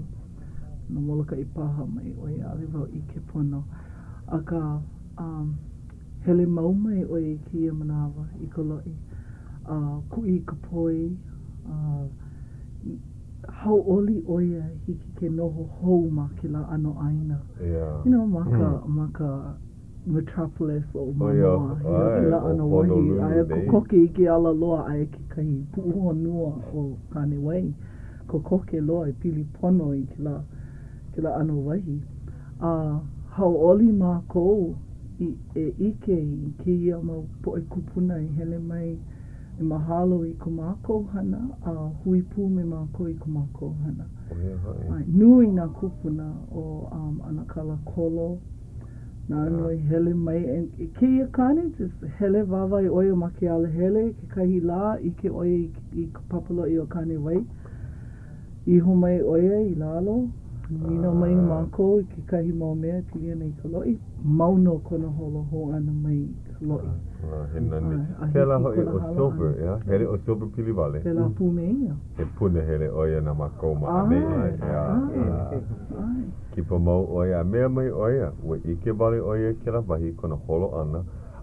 no Molokaʻi paha mai ʻo ia, ʻaʻole wau ʻike pono. Akā, um, hele mau mai ʻo ia i kēia manawa i ka loʻi, a kuʻi i ka poi, a hauʻoli ʻo ia hiki ke noho hou ma kēlā ʻano ʻāina. Yeah. You know, ma ka, ma ka metropolis o Mānoa, you know, kēlā ʻano wahi, aia kokoke i ke ala loa, aia kekahi puʻuhonua o Kānewai, kokoke loa e pili pono i kēlā, kēlā ʻano wahi. A hauʻoli mākou i, e ʻike i kēia mau poʻe kūpuna i hele mai e mahalo i ko mākou hana a hui pū me mākou i ko mākou hana. ʻO ia hoʻi. ʻAe, nui nā kūpuna ʻo um, ʻAnakala Kolo, nāna nō i hele mai. And kēia kāne, just hele wāwae ʻo ia ma ke alahele, kekahi lā, ʻike ʻo ia i, i ka papa loʻi o Kānewai. Iho mai ʻo ia i lalo, nīnau mai iā mākou i kekahi mau mea e pili ana i ka loʻi. Mau nō kona holo hou ʻana mai i ka loʻi. Ah, he nani. Pēlā hoʻi ʻo Silver, ʻeā? Hele ʻo Silver Piliwale. Pēlā pū me ia. He punahele ʻo ia na mākou ma ʻaneʻi, ʻeā? ʻAe. Kipa mau ʻo ia, a mea mai ʻo ia, ua ʻike wale ʻo ia i kēlā wahi kona holo ʻana,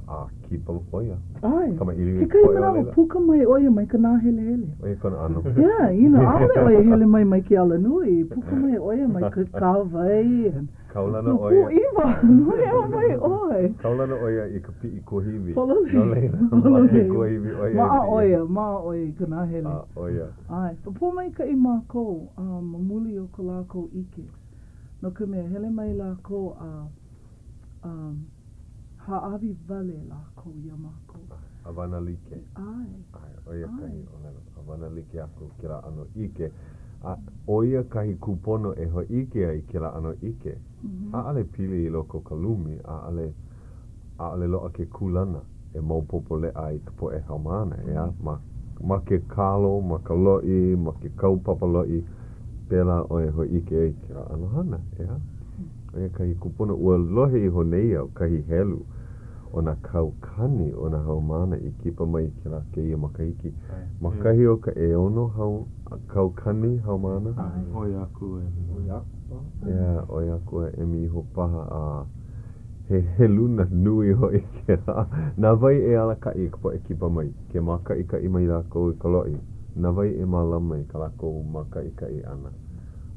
a kipa ʻo ia. ʻAe. Kamaʻilio i Kekahi poʻe o manawa, laila. puka mai ʻo ia mai ka nāhelehele. ʻO ia kona ʻano. Yeah, you know, ʻaʻole ʻo ia hele mai mai ke alanui. Puka mai ʻo ia mai ke kahawai. Kaulana ʻo ia. Pūʻiwa, no hea mai ʻoe? Kaulana ʻo ia i ka piʻi kuahiwi. Pololei. No laila, ma ke kuahiwi ʻo ia e piʻi. Maʻa ʻo ia, maʻa ʻo ia i ka nahele. A, ʻo ia. ʻAe. Pōmaikaʻi mākou a ma muli o ko lākou ʻike. No ka mea, hele mai lākou a, a hāʻawi wale lākou iā mākou. ʻĀwana like. ʻAe. ʻAe, ʻo ia kahi ʻōlelo. ʻĀwana like aku kēlā ʻano ʻike. A ʻo ia kahi kūpono e hōʻike ai i kēlā ʻano ʻike. ʻAʻole pili i loko o ka lumi, ʻaʻole, ʻaʻole loaʻa ke kūlana e maopopo leʻa ai ka poʻe haumāna, ʻeā? Ma, ma ke kalo, ma ka loʻi, ma ke kau papa loʻi, pēlā ʻoe e hōʻike ai i kēlā ʻano hana, ʻeā? ʻO ia kahi kūpono. Ua lohe iho nei au kahi helu o nā kaukani o nā haumāna i kipa mai i kēlā kēia makahiki. Ma kahi o ka ʻeono hau, kaukani haumāna. ʻOi aku e. ʻOi aku paha. ʻEā, ʻoi aku a emi iho paha a he heluna nui hoʻi kēlā. Na wai e alakaʻi i ka poʻe kipa mai, ke mākaʻikaʻi mai lākou i ka loʻi? Na wai e mālama i kā lākou mākaʻikaʻi ʻana?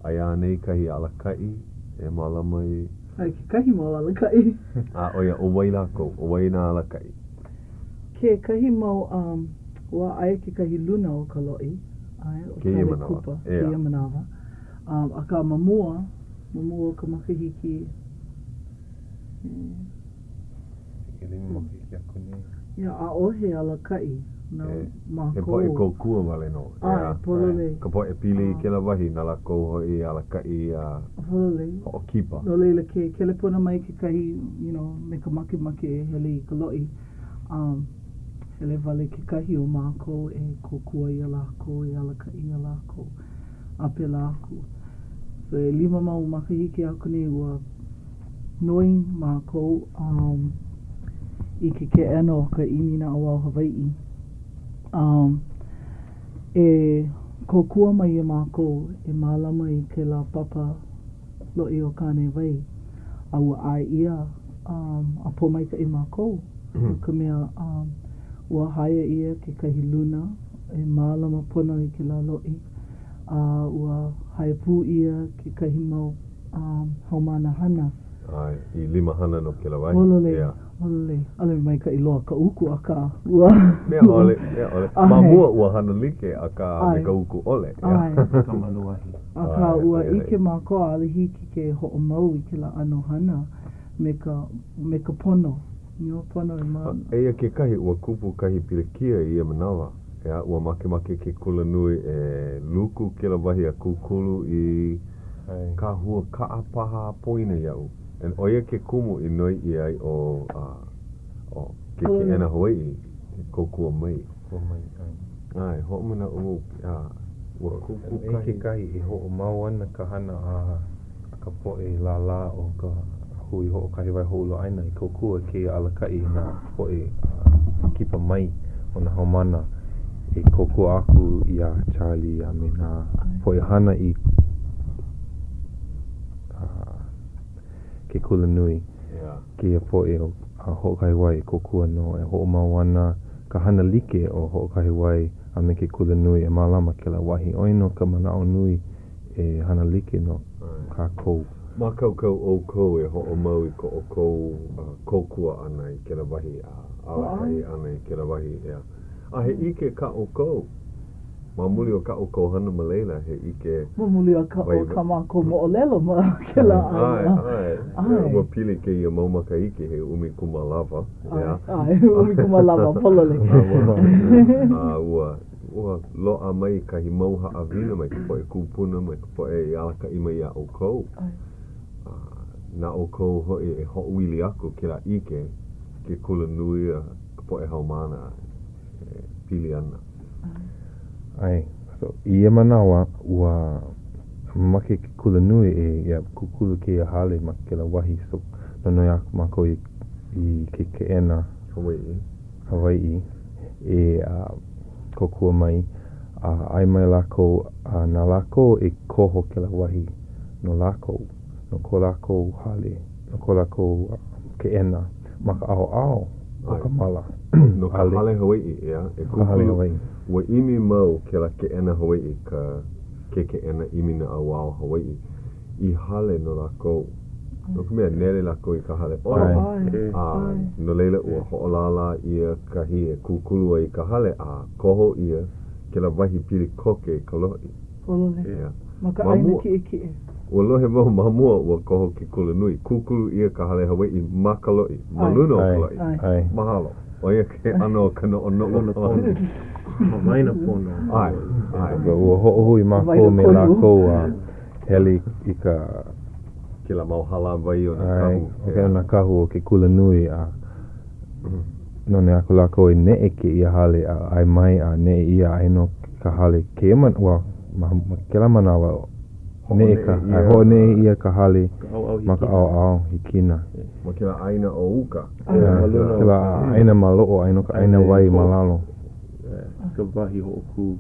Aia anei kahi alakaʻi e mālama i. Aia kekahi mau alakaʻi. A ʻo ia, ʻo wai lākou? ʻO wai nā alakaʻi? Kekahi mau, um, ua aia kekahi luna o ka loʻi, ʻae, ʻo Charlie Kupa, kēia manawa. Um, akā ma mua, ma mua o ka makahiki, ʻElima makahiki aku nei. Yeah, ʻaʻohe alakaʻi. Na He mākou. poʻe kōkua wale nō, ʻAe, ʻeā. pololei. Ka poʻe pili i kēlā wahi, na lākou hoʻi i alakaʻi a Pololei. hoʻokipa. No laila, ke kelepona mai kekahi, you know, me ka makemake e hele i ka loʻi, um, hele wale kekahi o mākou e kōkua iā lākou, e alakaʻi iā lākou, a pēlā aku. So, ʻelima mau makahiki aku nei, ua noi mākou um, i ke keʻena o ka ʻImi Naʻauao Hawaiʻi um, e kōkua mai iā mākou e mālama i kēlā papa loʻi o Kānewai a ua ʻae ʻia um, a pōmaikaʻi mākou no ka mea um, ua hire ʻia kekahi luna e mālama pono i kēlā loʻi a ua hire pū ʻia kekahi mau um, haumāna hana. ʻAe, i limahana no kēlā wahi. Pololei, ʻEā. pololei. ʻAʻole maikaʻi loa ka uku, akā, ua. Mea ʻole, mea ʻole. Ma mua ua hana like, akā me ka uku ʻole. ʻAe. Me ka manuahi. Akā, ua ʻike mākou ʻaʻole hiki ke hoʻomau i kēlā ʻano hana me ka, me ka pono. You know, pono e ma. Eia kekahi, ua kupu kahi pilikia i ia manawa. ʻEā, ua makemake ke kulanui e luku kēlā wahi a kūkulu i kahua kaʻa paha poina iaʻu. And ʻo ia ke kumu i noi ʻia ai ʻo, ʻo ke Keʻena Hawaiʻi e kōkua mai. Kōkua mai, ʻae. ʻAe, hoʻomanaʻo wau, ʻeā, ua kupu kahi. Eia kekahi, e hoʻomau ana ka hana a ka poʻe lālā o ka hui hoʻokahe wai hoʻoulu ʻāina i kōkua i kēia alakaʻi i nā poʻe kipa mai o nā haumāna e kōkua aku iā Charlie a me nā poʻe hana i ke kulanui. Kēia poʻe o Hoʻokahe Wai e kōkua nō e hoʻomau ana ka hana like o Hoʻokahe Wai a me ke kulanui e mālama kēlā wahi. ʻO ia nō ka manaʻo nui e hana like nō kākou. Mākaukau ʻoukou e hoʻomau i ko ʻoukou kōkua ʻana i kēlā wahi a alakaʻi ʻana i kēlā wahi, ʻeā. A he ʻike kā ʻoukou, ma muli o kā ʻoukou hana ma laila, he ʻike Ma muli o ka, o kā mākou moʻolelo ma kēlā ʻāina. ʻAe, ʻae. Ua pili kēia mau makahiki he ʻumikūmālāwa, ʻeā. ʻAe, ʻumikūmālāwa, pololei. A ua Ua loaʻa mai kahi mau haʻawina mai ka poʻe kūpuna, mai ka poʻe i alakaʻi mai iā ʻoukou. A na ʻoukou hoʻi e hoʻoili aku kēlā ʻike i ke kulanui a ka poʻe haumāna e pili ana. ʻAe. So, i ia manawa, ua mamake ke kulanui e ia kūkulu kēia hale ma kēlā wahi. So, nonoi aku mākou i, i ke keʻena. Hawaiʻi. Hawaiʻi e kōkua mai a ʻae mai lākou a na lākou e koho kēlā wahi no lākou, no ko lākou hale, no ko lākou keʻena ma ka ʻaoʻao o ka mala. No ka Hale Hawaiʻi, ʻeā, e kūkulu, ua ʻimi mau kēlā keʻena Hawaiʻi, ka ke keʻena ʻImi Naʻauao Hawaiʻi, i hale no lākou. No ka mea, nele lākou i ka hale ʻole. A no laila, ua hoʻolālā ʻia kahi e kūkulu ai i ka hale, a koho ʻia kēlā wahi pili koke i ka loʻi. Pololei. Ma ka ʻāina kiʻekiʻe. Ua lohe wau ma mua ua koho ke kulanui, kūkulu ʻia ka hale Hawaiʻi ma ka loʻi, ma luna o ka loʻi. Mahalo. ʻO ia ke ʻano o ka noʻonoʻo. Ma waena pono. ʻAe, ʻae. Ua hoʻohui mākou me lākou a hele i ka. Kēlā mau hālāwai o nā kahu. ʻAe, o nā kahu o ke kulanui a nonoi aku lākou e neʻe kēia hale a ʻae mai a neʻe ʻia aia nō ka hale kēia manawa, ma kēlā manawa neʻe ka, ʻae, hoʻoneʻe ʻia ka hale ma ka ʻaoʻao hikina. Ma kēlā ʻāina o uka. Kēlā ʻāina maloʻo, aia nō ka ʻāina wai ma lalo. Ka wahi hoʻokū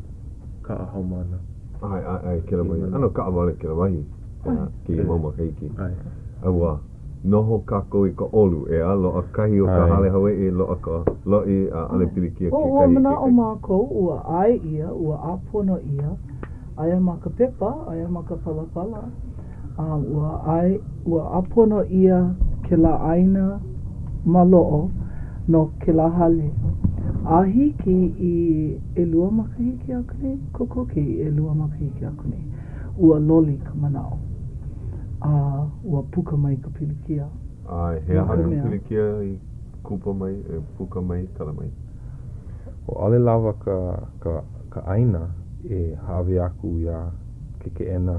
kaʻa haumāna. ʻAe, ʻae, ʻae, kēlā wahi. ʻAno kaʻawale kēlā wahi, ʻeā, kēia mau makahiki. A ua noho kākou i ka ʻolu, ʻeā, loaʻa kahi o ka hale Hawaiʻi, loaʻa ka loʻi, a ʻaʻole pilikia kekahi. Ua manaʻo mākou, ua ʻae ʻia, ua ʻāpono ʻia, aia ma ka pepa, aia ma ka palapala, a ua ʻae, ua ʻāpono ʻia kēlā ʻāina maloʻo no kēlā hale. A hiki i ʻelua makahiki aku nei, kokoke i ʻelua makahiki aku nei, ua loli ka manaʻo, a ua puka mai ka pilikia. ʻAe, he aha ka pilikia i kupa mai, e puka mai, kala mai? ʻO ʻaʻole lawa ka, ka, ka ʻāina e hāʻawi aku iā ke keʻena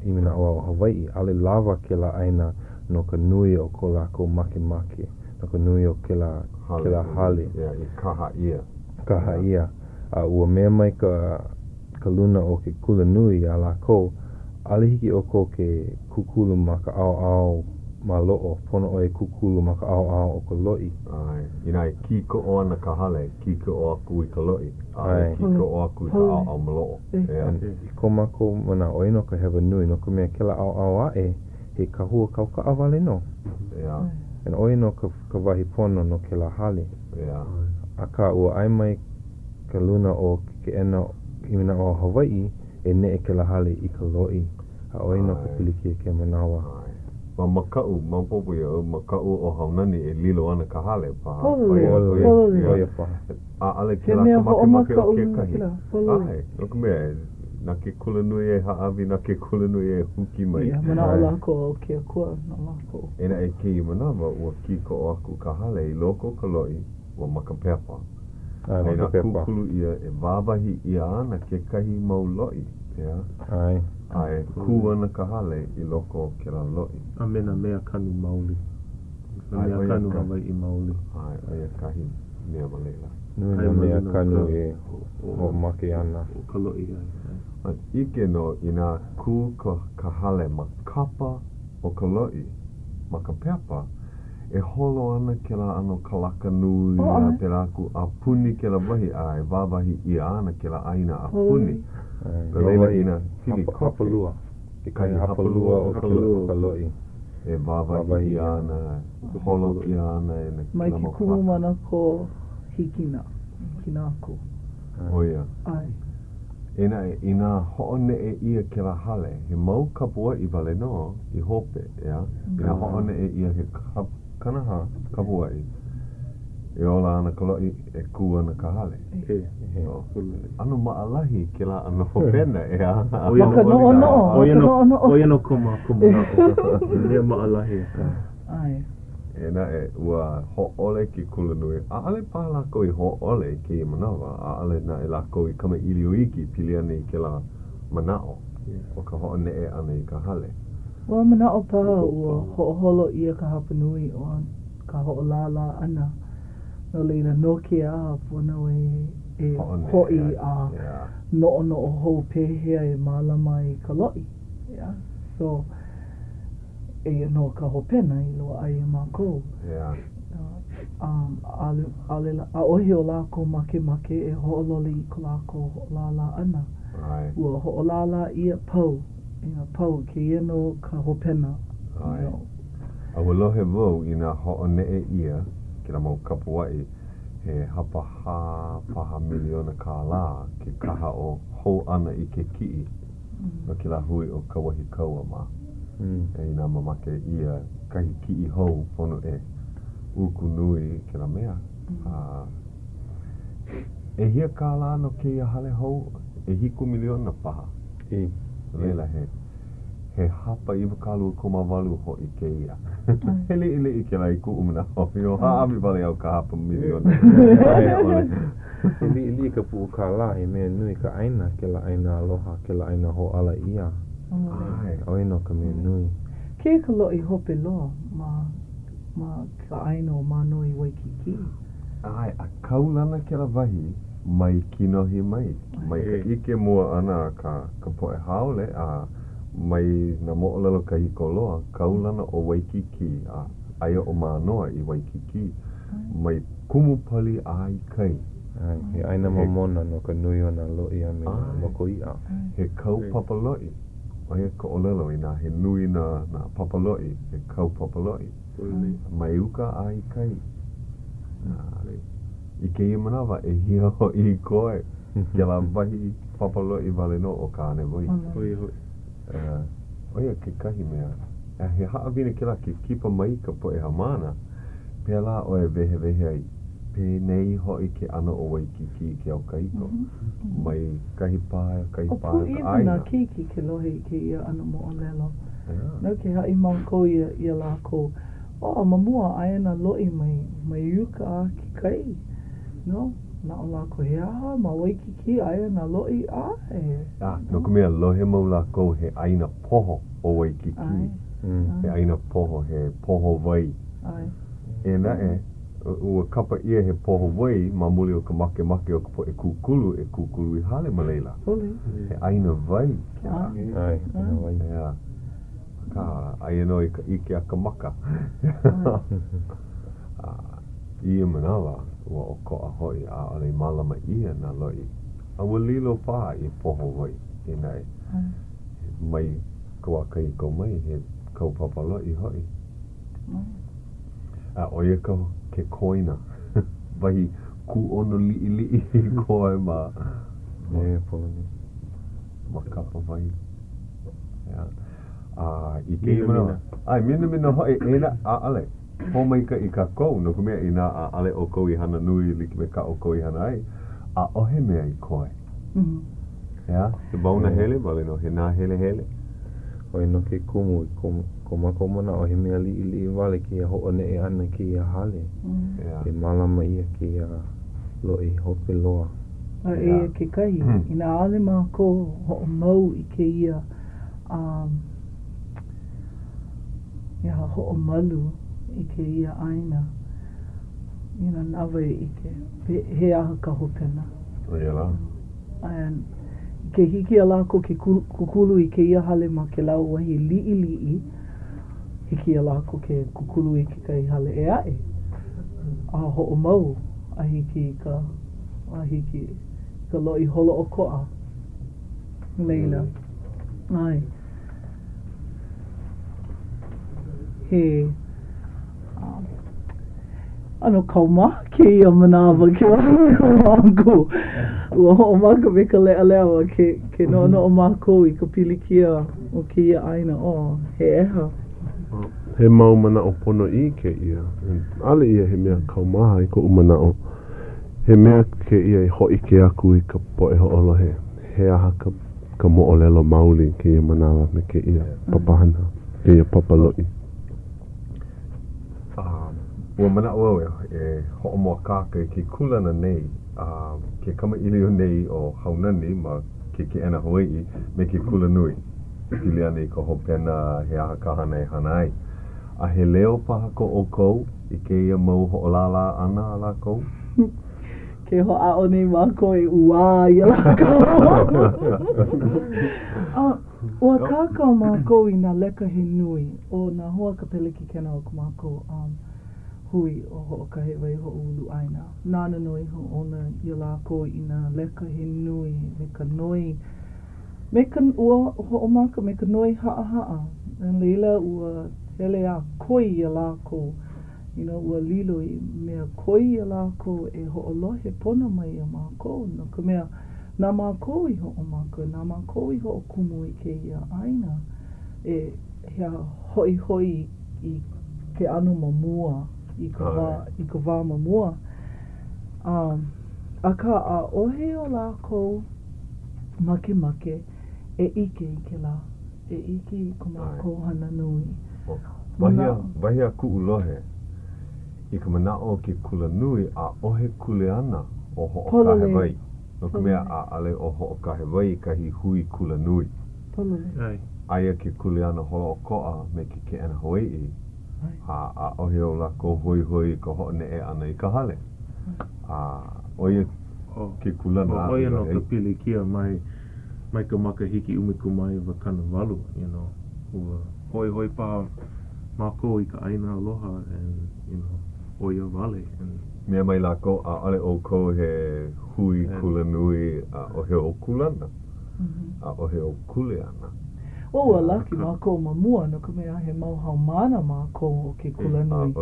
ʻImi Naʻauao Hawaiʻi. ʻAʻole lawa kēlā ʻāina no ka nui o ko lākou makemake, no ka nui o kēlā, kēlā hale. Yeah, i kaha ʻia. Kaha ʻia. A ua mea mai ka, ka luna o ke kulanui iā lākou, ʻaʻole hiki ʻoukou ke kūkulu ma ka ʻaoʻao maloʻo, pono ʻoe e kūkulu ma ka ʻaoʻao o ka loʻi. ʻAe. Inā e kīkoʻo ana ka hale, kīkoʻo aku i ka loʻi, ʻaʻole kīkoʻo aku i ka ʻaoʻao maloʻo. ʻEā. I ko mākou manaʻo, ʻo ia nō ka hewa nui, no ka mea, kēlā ʻaoʻao aʻe, he kahua kaukaʻa wale nō. ʻEā. And ʻo ia nō ka, ka wahi pono no kēlā hale. ʻEā. Akā, ua ʻae mai ka luna o ke keʻena ʻImi Naʻauao Hawaiʻi e neʻe kēlā hale i ka loʻi, a ʻo ia nō ka pilikia kēia manawa. ʻAe. Ua makaʻu, maopopo iaʻu, makaʻu ʻo Haunani e lilo ana ka hale paha. Pololei, pololei. ʻO ia paha. ʻAʻole He kēlā mea ka makemake o hoʻomakaʻu nui kekahi. kēlā, pololei. ʻAe, no ka mea, na ke kulanui e hāʻawi, na ke kulanui e huki mai. Ia, manaʻo lākou ʻo ke akua no lākou. Eia naʻe i kēia manawa, ua kīkoʻo aku ka hale i loko o ka loʻi, ua ma ka pepa. ʻAe, ma A inā ka pepa. kūkulu ʻia, e wāwahi ʻia ana kekahi mau loʻi, ʻeā? ʻAe. A e kū ana ka hale i loko o kēlā loʻi. A me nā mea kanu maoli. Nā ʻAe, mea ʻo ia kanu ka. Hawaiʻi maoli. ʻAe, ʻo ia kahi mea ma laila. Nui Aia nā ma mea luna o kanu ka e hoʻomake ana. O ka loʻi, ʻae, ʻae. A ʻike nō inā kū ka ka hale ma kapa o ka loʻi, ma ka pepa, E holo ana kēlā ʻano kalaka nui a pēlā aku a puni kēlā wahi a e wāwahi ʻia ana kēlā ʻāina a puni. No laila inā pili koke. Hapalua. Kekahi hapalua o ka loʻi. E wāwahi ʻia ana, holo ʻia ana e nā Mai ke mau kumu kalaka. manakō hikina, hikina aku. ʻO ia. ʻAe. Eia naʻe, inā hoʻoneʻe ʻia kēlā hale, he mau kapuaʻi wale nō i hope, ʻeā? Inā hoʻoneʻe ʻia he 40 kapuaʻi, e ola ana ka loʻi, e kū ana ka hale. So, ʻano maʻalahi kēlā ʻano hopena, ʻeā? Ma ka noʻonoʻo, ma ka noʻonoʻo. ʻO ia nō ko mākou manaʻo, he mea maʻalahi akā. ʻAe. Eia naʻe, ua hōʻole ke kulanui. ʻAʻole paha lākou i hōʻole i kēia manawa, ʻaʻole naʻe lākou i kamaʻilio iki pili ana i kēlā manaʻo o ka hoʻoneʻe ʻana i ka hale. Ua manaʻo paha ua hoʻoholo ʻia ka hapanui o ka hoʻolālā ʻana, no laila no ke aha pono e e hoʻi a noʻonoʻo hou pehea e mālama ai i ka loʻi. Yeah. So. Eia nō ka hopena i loaʻa iā mākou. ʻAʻohe o lākou makemake e hoʻololi i ko lākou hoʻolālā ʻana. Ua hoʻolālā ʻia, pau, pau, kēia nō ka hopena. ʻAe. A ua lohe wau inā hoʻoneʻe ʻia kēlā mau kapuaʻi he hapahā paha miliona kālā ke kaha o hou ʻana i ke kiʻi. no kēlā hui ʻo Kauahikaua mā. E inā mamake ʻia kahi kiʻi hou pono e uku nui kēlā mea. A ʻehia kālā no kēia hale hou? ʻEhiku miliona paha. No laila he he hapa 28 hoʻi kēia. He liʻiliʻi kēlā i kuʻu manaʻo. I hāʻawi wale au ka hapa miliona. ʻAʻole. He liʻiliʻi ka puʻu kālā, he mea nui ka ʻāina, kēlā ʻāina aloha, kēlā ʻāina hōʻala ʻia. ʻAe. ʻO ia nō ka mea nui. Kēia ka loʻi hope loa ma ma ka ʻāina o Mānoa i Waikīkī. ʻAe, a kaulana kēlā wahi mai kinohi mai, mai ka ʻike mua ʻana a ka ka poʻe haole a mai nā moʻolelo kahiko loa, kaulana ʻo Waikīkī a aia ʻo Mānoa i Waikīkī mai kumu pali a i kai. ʻAe, he ʻāina momona no ka nui o nā loʻi a me nā loko iʻa. He kau papa loʻi. ʻO ia ka ʻōlelo, inā he nui nā, nā papa loʻi, he kau papa loʻi. Mai uka a i kai. I kēia manawa, ʻehia hoʻi i koe kēlā wahi papa loʻi wale nō ʻo Kānewai. ʻO ia hoʻi. ʻO ia kekahi mea. He haʻawina kēlā ke kipa mai ka poʻe haumāna. Pēlā ʻoe e wehewehe ai, penei hoʻi ke ʻano o Waikīkī i ke au kahiko, mai kahi pae a kahi ʻO pae o ka pūʻiwa ʻāina. nā keiki ke lohe i kēia ʻano moʻolelo. No ke haʻi mākou ia iā lākou, oh, ma mua aia nā loʻi mai, mai uka a ke kai, no? Manaʻo lākou, he aha, ma Waikīkī aia nā loʻi? ʻAe. A, no ka mea, lohe mau lākou he ʻāina poho ʻo Waikīkī. ʻAe. He ʻāina poho, he poho wai. ʻAe. Eia naʻe, ua kapa ʻia he poho wai ma muli o ka makemake o ka poʻe kūkulu e kūkulu i hale ma laila. He ʻāina wai kēlā. ʻAe, ʻāina wai. ʻEā. Akā, aia nō i ka ʻike a ka maka. A i ia manawa, ua ʻokoʻa hoʻi, ʻaʻole i mālama ʻia nā loʻi, a ua lilo paha i poho wai. Eia naʻe, mai ka wā kahiko mai, he kaupapa loʻi hoʻi. A ʻo ia ka ke koina, wahi kūʻono liʻiliʻi i koe ma ma Kapawai. ʻEā. A i kēia manawa, ʻae, minamina hoʻi, inā ʻaʻole, pōmaikaʻi kākou, no ka mea, inā ʻaʻole ʻoukou i hana nui like me kā ʻoukou i hana ai, ʻaʻohe mea i koe. ʻEā, he mau nahele wale nō, he nāhelehele. ʻO ia nō ke kumu i ko, ko mākou manaʻo he mea liʻiliʻi wale kēia hoʻoneʻe ʻana i kēia hale. ʻEā. E mālama ʻia kēia loʻi hope loa. A eia kekahi, inā ʻaʻole mākou hoʻomau i kēia he aha, hoʻomalu i kēia ʻāina, you know, na wai e ʻike, he aha ka hopena. ʻO ia lā. And ke hiki iā lākou ke kūkulu i kēia hale ma kēlā wahi liʻiliʻi, hiki iā lākou ke kūkulu i kekahi hale ʻē aʻe a hoʻomau a hiki i ka a hiki i ka loʻi holoʻokoʻa. Laila, ʻae, he ʻano kaumaha kēia manawa ke mākou. Ua hoʻomaka me ka leʻaleʻa ke, ke noʻonoʻo mākou i ka pilikia o kēia ʻāina. Oh, he ʻeha. He mau manaʻo ponoʻī kēia. ʻAʻole ia he mea kaumaha i koʻu manaʻo. He mea kēia e hōʻike aku i ka poʻe hoʻolohe he aha ka ka moʻolelo maoli i kēia manawa me kēia papahana, kēia papa loʻi. Ua manaʻo au e hoʻomōakāka i ke kūlana nei a ke kamaʻilio nei ʻo Haunani ma ke Keʻena Hawaiʻi me ke Kulanui e pili ana i ka hopena he aha ka hana e hana ai. A he leo paha ko ʻoukou i kēia mau hoʻolālā ʻana a lākou? Ke hoʻāʻo nei mākou e ʻuā iā lākou. Ua kākau mākou i nā leka he nui ʻo nā hoa ka pelekikena o ko mākou um hui ʻo Hoʻokahe Waihoʻoulu ʻĀina. Nāna nō i hoʻouna iā lākou i nā leka he nui me ka noi me ka ua hoʻomaka me ka noi haʻahaʻa. No laila ua hele a koi iā lākou you know, ua lilo i mea koi iā lākou e hoʻolohe pono mai iā mākou, no ka mea, na mākou i hoʻomaka, na mākou i hoʻokumu i kēia ʻāina e he aha, hoʻihoʻi i ke ʻano ma mua, i ka wā, i ka wā ma mua. Um, akā, ʻaʻohe o lākou makemake e ʻike i kēlā, e ʻike i ko mākou hana nui. Wahi a, wahi a kuʻu lohe, i ka manaʻo o ke kulanui, ʻaʻohe kuleana o Hoʻokahe Wai, no ka mea, ʻaʻole ʻo Hoʻokahe Wai kahi hui kulanui. Aia ke kuleana holoʻokoʻa me ke Keʻena Hawaiʻi, a ʻaʻohe o lākou hoihoi i ka hoʻoneʻe ʻana i ka hale. A ʻo ia ke kūlana aʻu i lohe ai. ʻO ia nō ka pilikia mai mai ka makahiki 1980, you know, ua hoihoi paha mākou i ka ʻāina aloha and, you know, ʻo ia wale and. Mea mai lākou, ʻaʻole ʻoukou he hui kulanui, ʻaʻohe ou kūlana, ʻaʻohe ou kuleana. Well, ua laki mākou ma mua no ka mea he mau haumāna mākou o ke kulanui.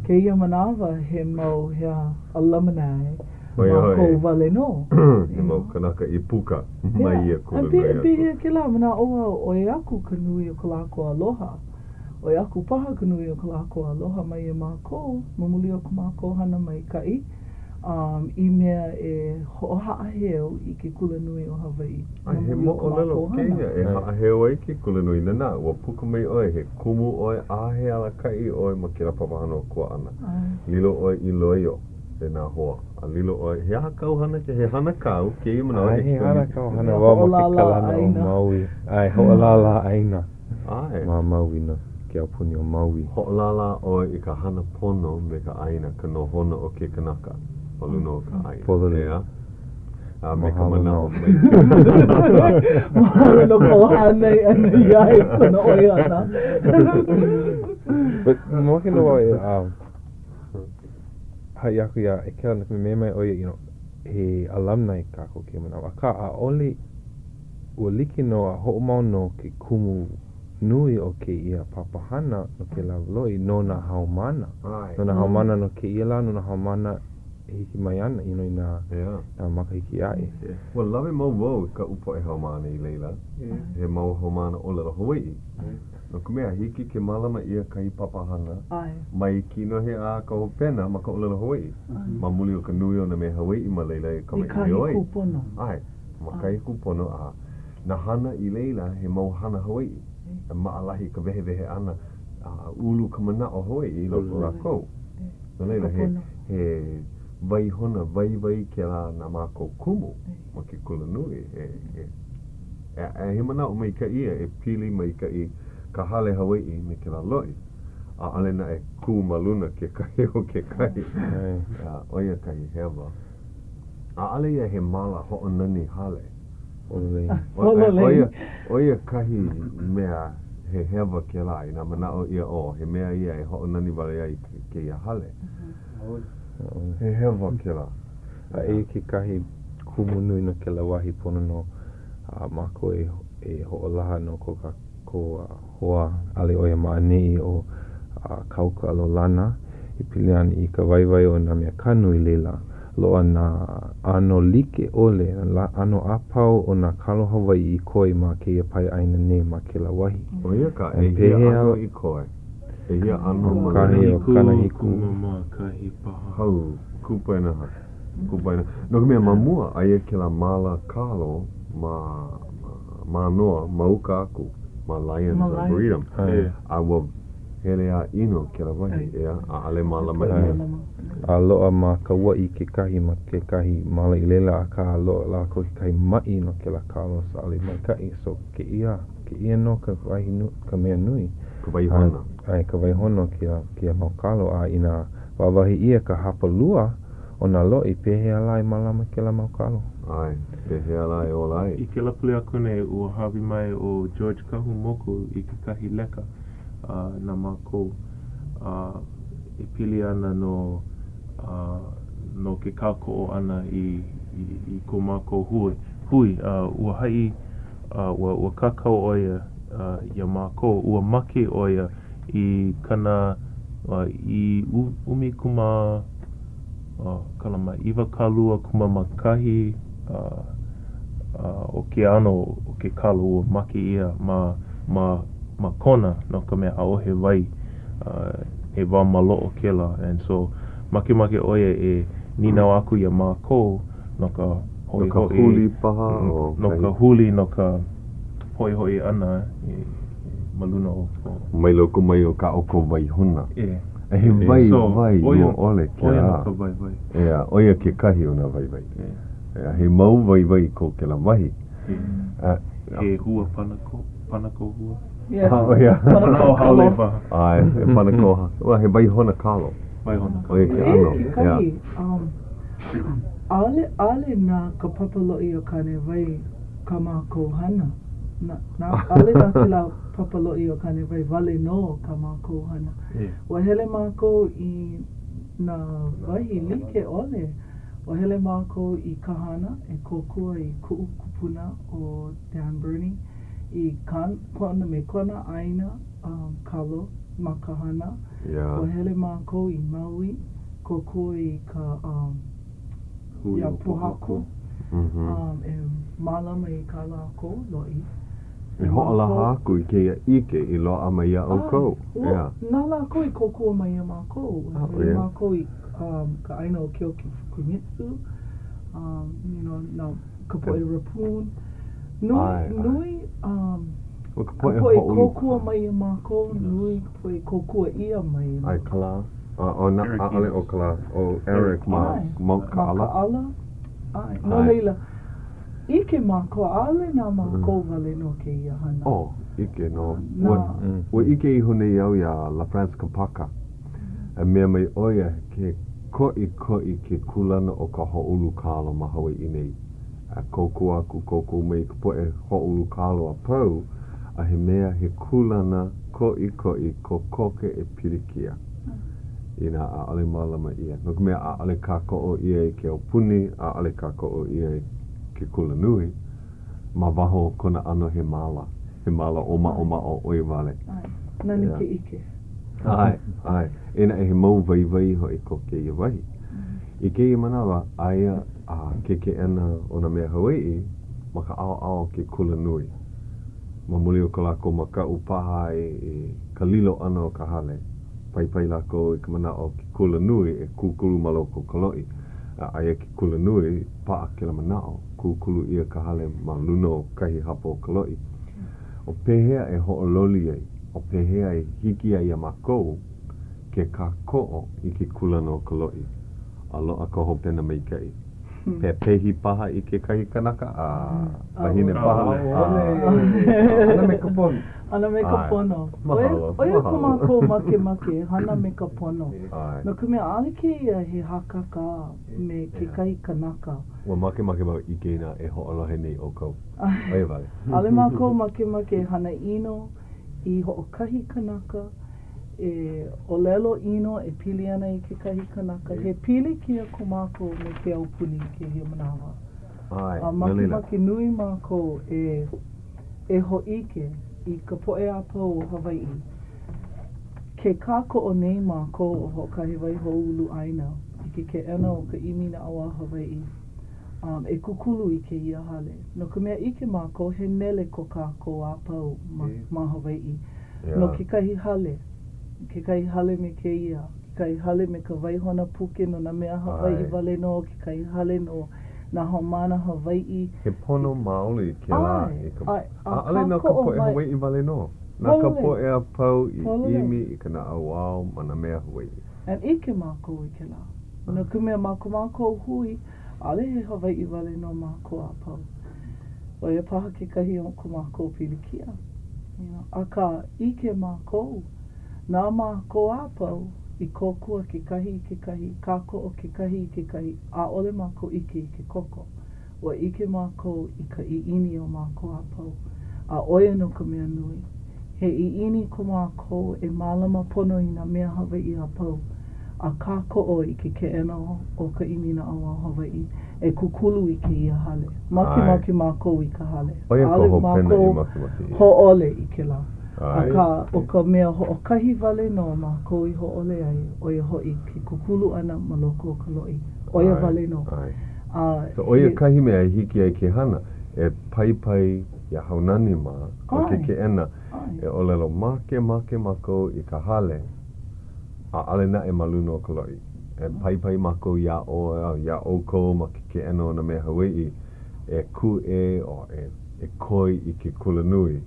Kēia manawa he mau he aha alumni mākou wale nō. He mau kanaka i puka mai ia kulanui aku. Pehea kēlā manaʻo au ʻoi aku ka nui o ko lākou aloha. ʻOi aku paha ka nui o ko lākou aloha mai iā mākou ma muli o ko mākou hana maikaʻi um, i mea e hoʻohaʻaheo i ke Kulanui o Hawaiʻi ma muli He o ko moʻolelo mākou hana. kēia e haʻaheo ai ke Kulanui. Nānā, ua puka mai ʻoe, he kumu ʻoe a he alakaʻi ʻoe ma kēlā papahana o Kuaʻana. Lilo ʻoe i loio. E nā hoa, a lilo ʻoe, he aha kāu hana, he hana kāu kēia manawa? ʻAe, he hana kaʻu hana wau ma ke kalana o Maui. ʻAe, hoʻolālā ʻāina. ʻAe. Ma Maui no ke aupuni o Maui. Hoʻolālā ʻoe i ka hana pono me ka ʻāina, ka nohona o ke kanaka ma luna o ka ʻāina. Pololei. ʻEā? A me ka Mahalo manaʻo nō. maikaʻi. Mahalo no kou hānai ʻana iā i kona ʻoihana. But mamake nō wau e um, haʻi aku iā Ekela no ka mea mai ʻo ia, you know, he alumni kākou kēia manawa, akā ʻaʻole, ua like nō a hoʻomau nō ke kumu nui o kēia papahana no kēlā loʻi no nā haumāna. No nā haumāna no kēia lā, no nā haumāna e hiki mai ana, you know, i nā, nā makahiki aʻe. Ua lawe mau wau i kaʻu poʻe haumāna i laila, he mau haumāna ʻōlelo Hawaiʻi. No ka mea, hiki ke mālama ʻia kahi papahana mai kinohi a ka hopena ma ka ʻōlelo Hawaiʻi, ma muli o ka nui o nā mea Hawaiʻi ma laila e kamaʻilio ai. I kahi kūpono. ʻAe, ma kahi kūpono, a nā hana i laila he mau hana Hawaiʻi. E maʻalahi ka wehewehe ʻana a ulu ka manaʻo Hawaiʻi i loko o lākou. No laila, he, he waihona waiwai kēlā na mākou kumu ma ke kulanui. He, he. A he manaʻo maikaʻi ia e pili maikaʻi ka hale Hawaiʻi me kēlā loʻi. ʻAʻole naʻe kū ma luna kekahi o kekahi. ʻO ia kahi hewa. ʻAʻole ia he māla hoʻonani hale. ʻO ia kahi mea he hewa kēlā inā manaʻo ʻia, oh, he mea ia e hoʻonani wale ai kēia hale. He hewa kēlā. A eia kekahi kumu nui no kēlā wahi pono nō a mākou e e hoʻolaha no ko kākou hoa ʻaʻole ʻo ia ma ʻaneʻi ʻo Kauka Lolana e pili ana i ka waiwai o nā mea kanu i laila. Loaʻa nā ʻano like ʻole, nā ʻano a pau o nā kalo Hawaiʻi i koe ma kēia pae ʻāina nei ma kēlā wahi. ʻO ia ka ʻehia ʻano i koe. ʻEhia ʻano ma laila? 70 kumamākahi paha. Hau, kupaianaha. Kupaianaha. No ka mea, ma mua, aia kēlā māla kalo ma Mānoa, ma uka aku, ma Lyons Arboretum. A ua hele a ʻino kēlā wahi, ʻeā, ʻaʻole mālama ʻia. A loaʻa ma Kauaʻi kekahi ma kekahi māla i laila, akā loaʻa lākou kekahi maʻi no kēlā kalo, so ʻaʻole maikaʻi. So, kēia, kēia nō ka wahi nui, ka mea nui. Ka waihona. ʻAe, ka waihona o kēia, kēia mau kalo, a inā wāwahi ʻia ka hapalua o nā loʻi, pehea lā e mālama kēlā mau kalo? ʻAe, pehea lā e ola ai? I kēlā pule aku nei, ua hāʻawi mai ʻo George Kahumoku i kekahi leka na mākou e pili ana no no ke kākoʻo ʻana i i ko mākou hui. Hui, ua haʻi, ua ua kākau ʻo ia iā mākou, ua make ʻo ia i kana i ʻumikumā kanama 21 o ke ʻano o ke kalo ua make ia ma ma ma Kona no ka mea ʻaʻohe wai he wā maloʻo kēlā and so makemake ʻo ia e nīnau aku iā mākou no ka No ka hoʻihoʻi huli paha o no ka huli no ka hoʻihoʻi ʻana ma luna o ko. Mai loko mai o kā ʻoukou waihona. E. He waiwai lua ʻole ʻo ia kēlā. nō ka waiwai. ʻEā, ʻo ia kekahi o nā waiwai. ʻEā, he mau waiwai ko kēlā wahi. E. He hua panakō, panakō hua? Yeah. ʻO ia. Panakō haole paha. ʻAe, he panakō, well, he waihona kalo. Waihona kalo. ʻO ia ke ʻano. Eia kekahi, um, ʻaʻole, ʻaʻole na ka Papa Loʻi o Kānewai kā mākou hana. Na, na, ʻaʻole na kēlā Papa Loʻi o Kānewai wale nō kā mākou hana. Ua hele mākou i nā wahi like ʻole. Ua hele mākou i Kahana e kōkua i kuʻu kupuna ʻo Dan Birnie i kan, kona, me kona ʻāina um, kalo ma Kahana. Yeah. Ua hele mākou i Maui, kōkua i ka um, Hui iā o Pōhaku. Pōhaku. Um, e mālama i kā lākou loʻi. E hoʻolaha aku i kēia ʻike i loaʻa mai iā ʻoukou. ʻAe, ua, na lākou i kōkua mai iā mākou. Ua hele mākou i um, ka ʻāina o Keoki Fukumitsu, um, you know, na ka poʻe Reppun. Nui, nui um, ka poʻe kōkua mai iā mākou, nui ka poʻe kōkua ʻia mai. ʻAe, ka lā. A ʻo na, ʻaʻole ʻo Kala, ʻo Eric ma Mount Kaʻala. Ma Kaʻala. ʻAe. No laila, ʻike mākou, ʻaʻole na mākou wale nō kēia hana. Oh, ʻike nō. Ua, ua ʻike iho nei au iā LaFrance Kapaka, a mea mai ʻo ia he koʻikoʻi ke kūlana o ka hoʻoulu kalo ma Hawaiʻi nei. A kōkua aku, kōkua mai ka poʻe hoʻoulu kalo a pau, a he mea he kūlana koʻikoʻi kokoke e pilikia inā ʻaʻole mālama ʻia. No ka mea, ʻaʻole kākoʻo ʻia e ke aupuni, ʻaʻole kākoʻo ʻia e ke kulanui ma waho o kona ʻano he māla, he māla ʻōmaʻomaʻo ʻoi wale. ʻAe, nani ke ʻike. ʻAe, ʻae. Eia naʻe he mau waiwai hoʻi ko kēia wahi. I kēia manawa, aia a ke Keʻena o nā Mea Hawaiʻi ma ka ʻaoʻao o ke kulanui. Ma muli o ko lākou makaʻu paha i ka lilo ʻana o ka hale, paipai lākou i ka manaʻo o ke kulanui e kūkulu ma loko o ka loʻi. A aia ke kulanui, paʻa kēlā manaʻo, kūkulu ʻia ka hale ma luna o kahi hapa o ka loʻi. ʻO pehea e hoʻololi ai, ʻo pehea e hiki ai iā mākou ke kākoʻo i ke kūlana o ka loʻi a loaʻa ka hopena maikaʻi. Pepehi paha i kekahi kanaka a wahine paha. ʻAʻole. Hana me ka pono. Hana me ka pono. Mahalo. ʻO ia ko mākou makemake, hana me ka pono. No ka mea, ʻaʻole kēia he hakakā me kekahi kanaka. Ua makemake wau ʻike inā e hoʻolohe nei ʻoukou. ʻO ia wale. ʻAʻole mākou makemake e hana ʻino i hoʻokahi kanaka, e ʻōlelo ʻino e pili ana i kekahi kanaka. He pilikia ko mākou me ke aupuni i kēia manawa. ʻAe, A no laila. makemake nui mākou e e hōʻike i ka poʻe a pau o Hawaiʻi, ke kākoʻo nei mākou ʻo Hoʻokahe Waihoʻoulu ʻĀina i ke Keʻena o ka ʻImi Naʻauao Hawaiʻi um, e kūkulu i kēia hale. No ka mea, ʻike mākou, he nele ko kākou a pau ma, ma Hawaiʻi. No kekahi hale, kekahi hale me kēia, kekahi hale me ka waihona puke no nā mea Hawaiʻi wale nō, kekahi hale no nā haumāna Hawaiʻi. He pono maoli kēlā i ka, ʻAe, a ʻaʻole no ka kākoʻo poʻe mai. Hawaiʻi wale nō. Na ka Pololei. poʻe a pau i Pololei. ʻimi i ka naʻauao ma nā mea Hawaiʻi. And ʻike mākou i kēlā. No ka mea, ma ko mākou hui, ʻaʻole he Hawaiʻi wale nō mākou a pau. ʻO ia paha kekahi o ko mākou pilikia. You know, akā, ʻike mākou, na mākou a pau i kōkua kekahi i kekahi, kākoʻo kekahi i kekahi, ʻaʻole mākou ʻike i ke koko. Ua ʻike mākou i ka ʻiʻini o mākou a pau, a ʻo ia nō ka mea nui. He ʻiʻini ko mākou e mālama pono i nā mea Hawaiʻi a pau, a kākoʻo i ke keʻena o ka ʻImi Naʻauao Hawaiʻi e kūkulu i kēia hale. Makemake mākou i ka hale. ʻO ia ka ʻAʻole hopena i mākou makemake ʻia. hōʻole i kēlā. Akā, ʻo ka mea hoʻokahi wale nō mākou i hōʻole ai, ʻo ia hoʻi ke kūkulu ʻana ma loko o ka loʻi. ʻO ia wale nō. A So, ʻo ia he. kahi mea e hiki ai ke hana, e paipai iā Haunani mā ma ke keʻena e ʻōlelo makemake mākou i ka hale, ʻaʻole naʻe ma luna o ka loʻi. E paipai mākou iā ʻoe, iā ʻoukou ma ke keʻena o nā mea Hawaiʻi e kūʻē o e e koi i ke kulanui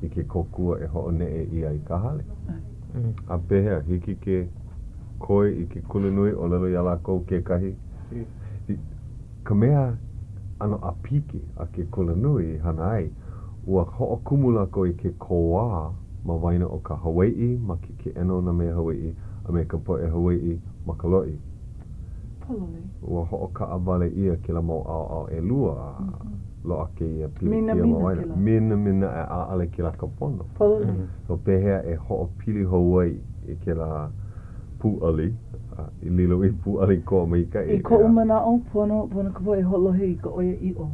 i ke kōkua e hoʻoneʻe ʻia i ka hale. A pehea, hiki ke koi i ke kulanui ʻōlelo iā lākou kekahi? Ka mea ʻano ʻāpiki a ke kulanui i hana ai, ua hoʻokumu lākou i ke kōā ma waena o ka Hawaiʻi ma ke keʻena o nā mea Hawaiʻi a me ka poʻe Hawaiʻi ma ka loʻi. Pololei. Ua hoʻokaʻawale ʻia kēlā mau ʻaoʻao ʻelua a loaʻa kēia pilikia ma waena. Minamina a ʻaʻole kēlā ka pono. Pololei. So pehea e hoʻopili hou ai i kēlā pūʻali, i lilo i pūʻali koa maikaʻi. I koʻu manaʻo, pono, pono ka poʻe e hoʻolohe i ka ʻoiaʻiʻo.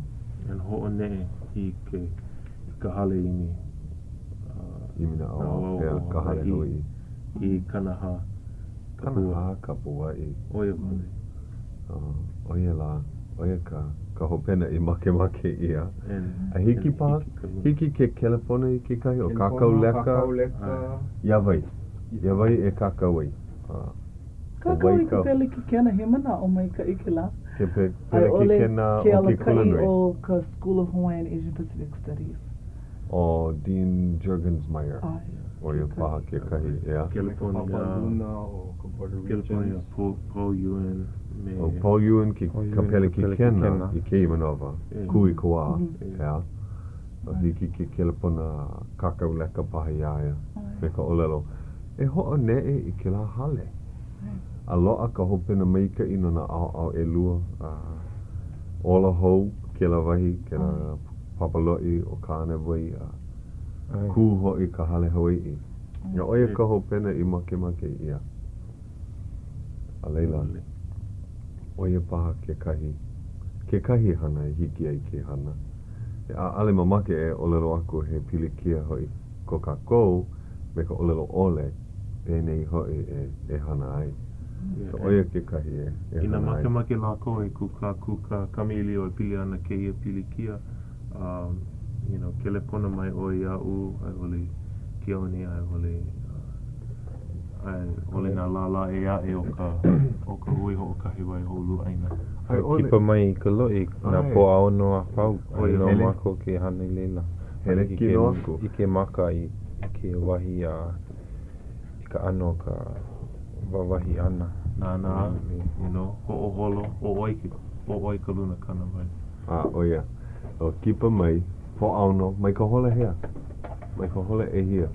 And hoʻoneʻe i ke, i ka hale ʻimi, ʻImi naʻauao, ʻeā, ka hale Hawaiʻi. I 40 kapuaʻi. 40 kapuaʻi. ʻO ia wale. ʻO ia lā, ʻo ia ka, ka hopena i makemake ʻia. A hiki paha, hiki ke kelepona i kekahi o kākau leka. Kākau leka. Iā wai? Iā wai e kākau ai? Kākau i ka pelekikena, he manaʻo maikaʻi kēlā. Ke pelekikena o ke kulanui. A i ʻole ke alakaʻi o ka School of Hawaiian Asian Pacific Studies. ʻO Dean Juergensmeyer, ʻo ia paha kekahi, ʻeā? Kelepona Papa luna o ka Board of Kelepona iā Regents. Paul, Paul Yuen me. ʻO Paul Yuen ke ka pelekikena i kēia manawa, kūikawā, ʻeā? A hiki ke kelepona kākau leka paha iā ia me ka ʻōlelo, E hoʻoneʻe i kēlā hale. A loaʻa ka hopena maikaʻi no nā ʻaoʻao ʻelua, a ola hou kēlā wahi, kēlā papa loʻi ʻo Kānewai, a kū hoʻi ka Hale Hawaiʻi. A ʻo ia ka hopena i makemake ʻia. A laila, ʻo ia paha kekahi, kekahi hana e hiki ai ke hana. ʻAʻole mamake e ʻōlelo aku he pilikia hoʻi ko kākou me ka ʻōlelo ʻole, penei hoʻi e, e hana ai. So ʻo ia kekahi e, e Inā hana ai. makemake lākou e kūkākūkā kamaʻilio e pili ana kēia pilikia, um, you know, kelepona mai ʻoe iaʻu, a i ʻole Keoni, a i ʻole, uh, a i ʻole nā lālā ʻē aʻe o ka, o ka hui hoʻokahi waihoʻoluʻu ʻāina. A i ʻole. Kipa mai i ka loʻi nā ʻAe. Pōʻaono a pau, ʻO ia no Hele. mākou ke hana i laila. Hele Hiki ke kino aku. ʻike maka i ke wahi a i ka ʻano o ka wāwahi ʻana. Nānā, you know, hoʻoholo, ʻo ʻoe ke, ʻo ʻoe ka luna kānāwai. A, ʻo ia. ʻO kipa mai, Pōʻaono, mai ka hola hea? Mai ka hola ʻehia?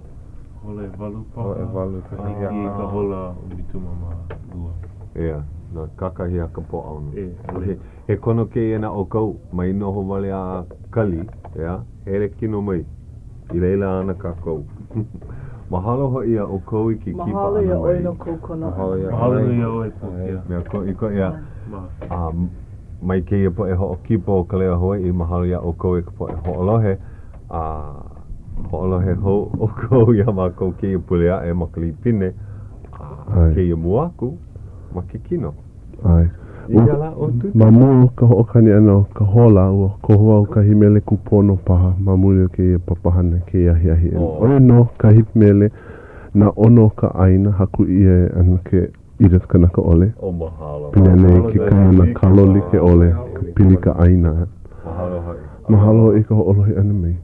Hola ʻewalu paha. Hola ʻewalu A hiki i ka hola ʻumikumamālua. ʻEā, no kakahiaka Pōʻaono. E, Okay. He kono kēia na ʻoukou, mai noho wale a kali, ʻeā, hele kino mai. I laila ana kākou. Mahalo hoʻi iā ʻoukou i ke kipa Mahalo ʻana iā ʻoe mai. no kou kono Mahalo ʻana iā Mahalo ʻoe. nui iā ʻoe, Pōkea. Mea koʻikoʻi a, Ma. a mai kēia poʻe hoʻokipa o Ka Leo Hawaiʻi, mahalo iā ʻoukou e ka poʻe hoʻolohe, a hoʻolohe hou ʻoukou iā mākou kēia pule aʻe ma ka Lipine, a kēia mua aku ma ke kino. ʻAe. I ia lā ʻo Tutu. Ma mua o ka hoʻokani ʻana o ka hola, ua koho au kahi mele kūpono paha ma muli o kēia papahana kēia ahiahi. ʻO ia nō kahi mele Nā ʻOno o ka ʻĀina, haku ʻia e ʻAnakē Edith Kanakaʻole. Oh, mahalo. Pili ana i kekahi o nā kalo like ʻole ka pili ka ʻāina. Mahalo hoʻi. Mahalo hoʻi i ka hoʻolohe ʻana mai.